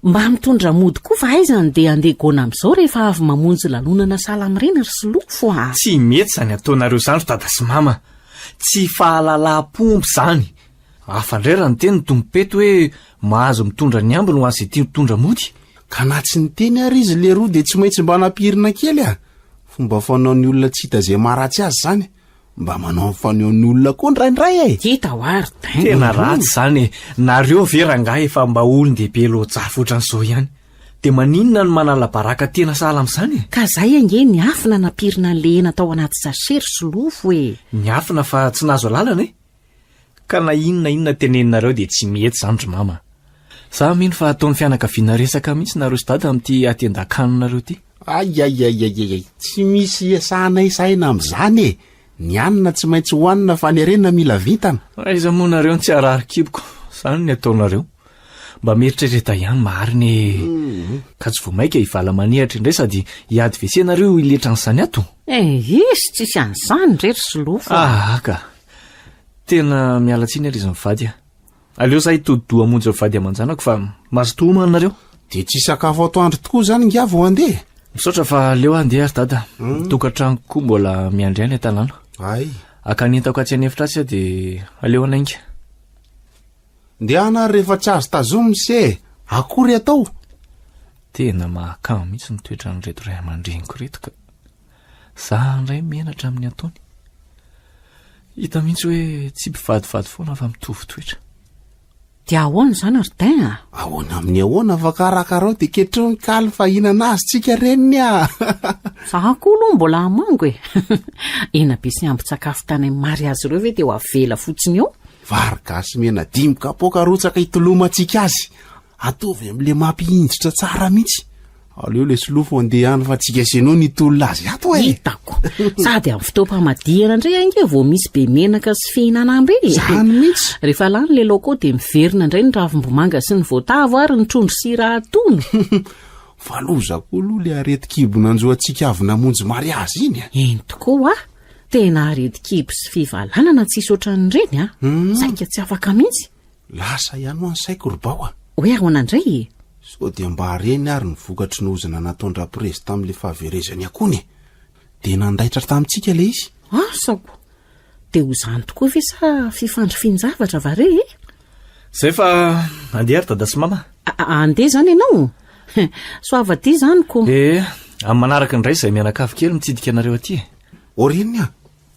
Mba mitondra mody koa fa aiza no dia handeha gona amin'izao rehefa avy mamonjy lanonana sahala amin'ireny ry Solofo a! Tsy mety izany ataonareo izany ry dada sy mama. Tsy fahalalam-pomba izany. Hafa indray raha niteny ny tompom-pety hoe mahazo mitondra ny ambiny ho an'izay tia mitondra mody. Ka na tsy niteny ary izy leroa dia tsy maintsy mba nampirina kely a! Fomba fanaon'ny olona tsy hita izay maharatsy azy izany. Mba manao ny fanehoan'ny olona koa indraindray e! Hita hoa ry daingo. Tena ratsy izany e! Nareo ve rangahy efa mba olon-dehibe loajafy ohatran'izao ihany? Dia maninona no manala baraka tena sahala amin'izany e? Ka zay ange niafina nampirina an'le hena tao anaty sachet ry solofo e! Niafina fa tsy nahazo alalana e! Ka na inona inona teneninareo dia tsy mety izany ry mama. Za mino fa ataon'ny fianakaviana resaka mihitsy nareo sy dada amin'ity hatendan-kaninareo ity. Aiaiaiaiai, tsy misy iasanay saina amin'izany e! Ny hanina tsy maintsy hohanina fa ny harena mila vintana. Aiza moa nareo no tsy harary kiboko, zany ny ataonareo. Mba mieritrereta ihany marina e! Ka tsy vao maika hivala manehatra indray sady hiady WC nareo hiletra an'izany ato? Eh, izy tsisy an'izany re ry Solofo a! Ah ka! Tena miala tsiny ary izy mivady a! Aleo za hitodi-doha hamonjy ny vady aman-janako fa mazotoa homana nareo. Dia tsy hisakafo atoandro tokoa izany ingahy vao handeha? Misaotra fa aleo handeha ry dada. Ny tokantranoko koa mbola miandry ahy any an-tanàna. Hay. Haka ny entako atsy an'efitra atsy aho dia aleo hanainga. Ndehana ary rehefa tsy azo tazomina se e! Akory atao? Tena mahakamo mihitsy ny toetran'ireto ray aman-dreniko ireto ka. Za indray menatra amin'ny ataony. Hita mihitsy hoe tsy mpivadivady foana fa mitovy toetra. Dia ahoana izany ry Dain a? Ahoana amin'ny ahoana fa karakarao dia ketreo ny kaly fa hihinana azy tsika reniny a! Za koa aloha mbola hamango e! Hena be sy ambin-tsakafo tany amin'ny mariazy ireo ve dia ho avela fotsiny eo? Vary gasy mena dimy kapoaka arotsaka hitolomantsika azy. Ataovy amin'ilay mampihinjitra tsara mihitsy. Aleo le solofo andeha any fa tsika sy ianao ny hitolona azy ato e. Hitako. Sady amin'ny fotoam-pamadihana indray ange vao misy be menaka sy fihinanam-be e. Zany mihitsy. Rehefa lany le laoka ao dia miverina indray ny ravimbomanga sy ny voatavo ary ny trondro sira atono. Fa loza koa aloha le aretin-kibo nanjo antsika avy namonjy mariazy iny a. Eny tokoa hoa. Tena aretin-kibo sy fivalanana tsisy ohatran'ireny a. Saika tsy afaka mihitsy. Lasa ihany hoa ny saiko ry Bao a! Hoe ahoana indray e? Sao dia mba reny ary ny vokatry ny ozona nataon-dRaprezy tamin'ilay fahaverezany akohony e! Dia nandaitra tamintsika ilay izy. Asako! Dia ho izany tokoa ve sa fifandrifian-javatra va re e? Zay fa andeha ry dada sy mama. Andeha izany ianao? Soava aty izany ko. Ee, amin'ny manaraka indray izay mianakavy kely mitsidika anareo aty e. Aorian'ny a!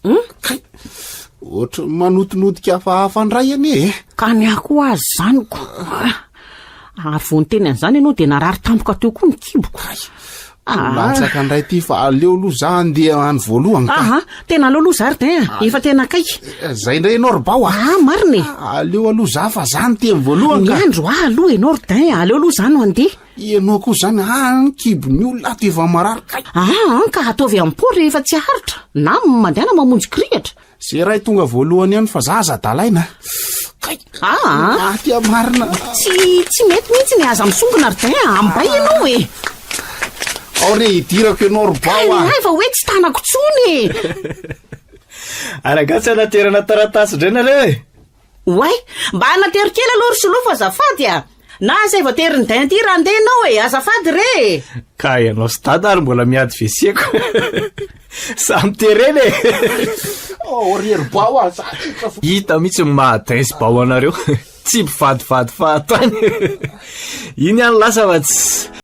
Hum? Kay! Ohatry ny manotinodika hafahafa indray anie e! Ka ny ahy koa aza izany ko! Ary vao niteny an'izany ianao dia narary tampoka teo koa ny kiboko. Kay! Ah. Latsaka indray ity fa aleo aloha za andeha any voalohany ka. Aha, tena aleo aloha za ry Dain a, efa tena akaiky. Eh, zay indray ianao ry Bao a. Ah, marina e. Aleo aloha za fa za niteny voalohany ka. Miandry ahy aloha ianao ry Dain, aleo aloha za no andeha. Ianao koa zany ah ny kibon'ny olona ato efa marary kay. Ah ka ataovy am-po rehefa tsy haharitra na mandehana mamonjy kirihitra. Ze ray tonga voalohany ihany fa za aza adalaina. Kay. Ah. Maty aho marina. Tsy tsy mety mihitsy ny aza misongona ry Dain a, ambay ianao e. Ao re hidirako ianao ry Bao a. Kay fa hoe tsy tanako tsony e. Ary angaha tsy hanaterana taratasy indray nareo e? Oay! Mba anatero kely aloha ry Solofo azafady a! Na izay voaterin'i Dain ity raha handeha ianao e! Azafady re e! Ka ianao sy Dada ary mbola miady WC-ko. Samy terena e! Oh, ry hery bao a! Za tsotra fo. Hita mihitsy ny maha Dain sy Bao anareo. Tsy mpivadivady fahatany. Iny ihany lasa fa tsy.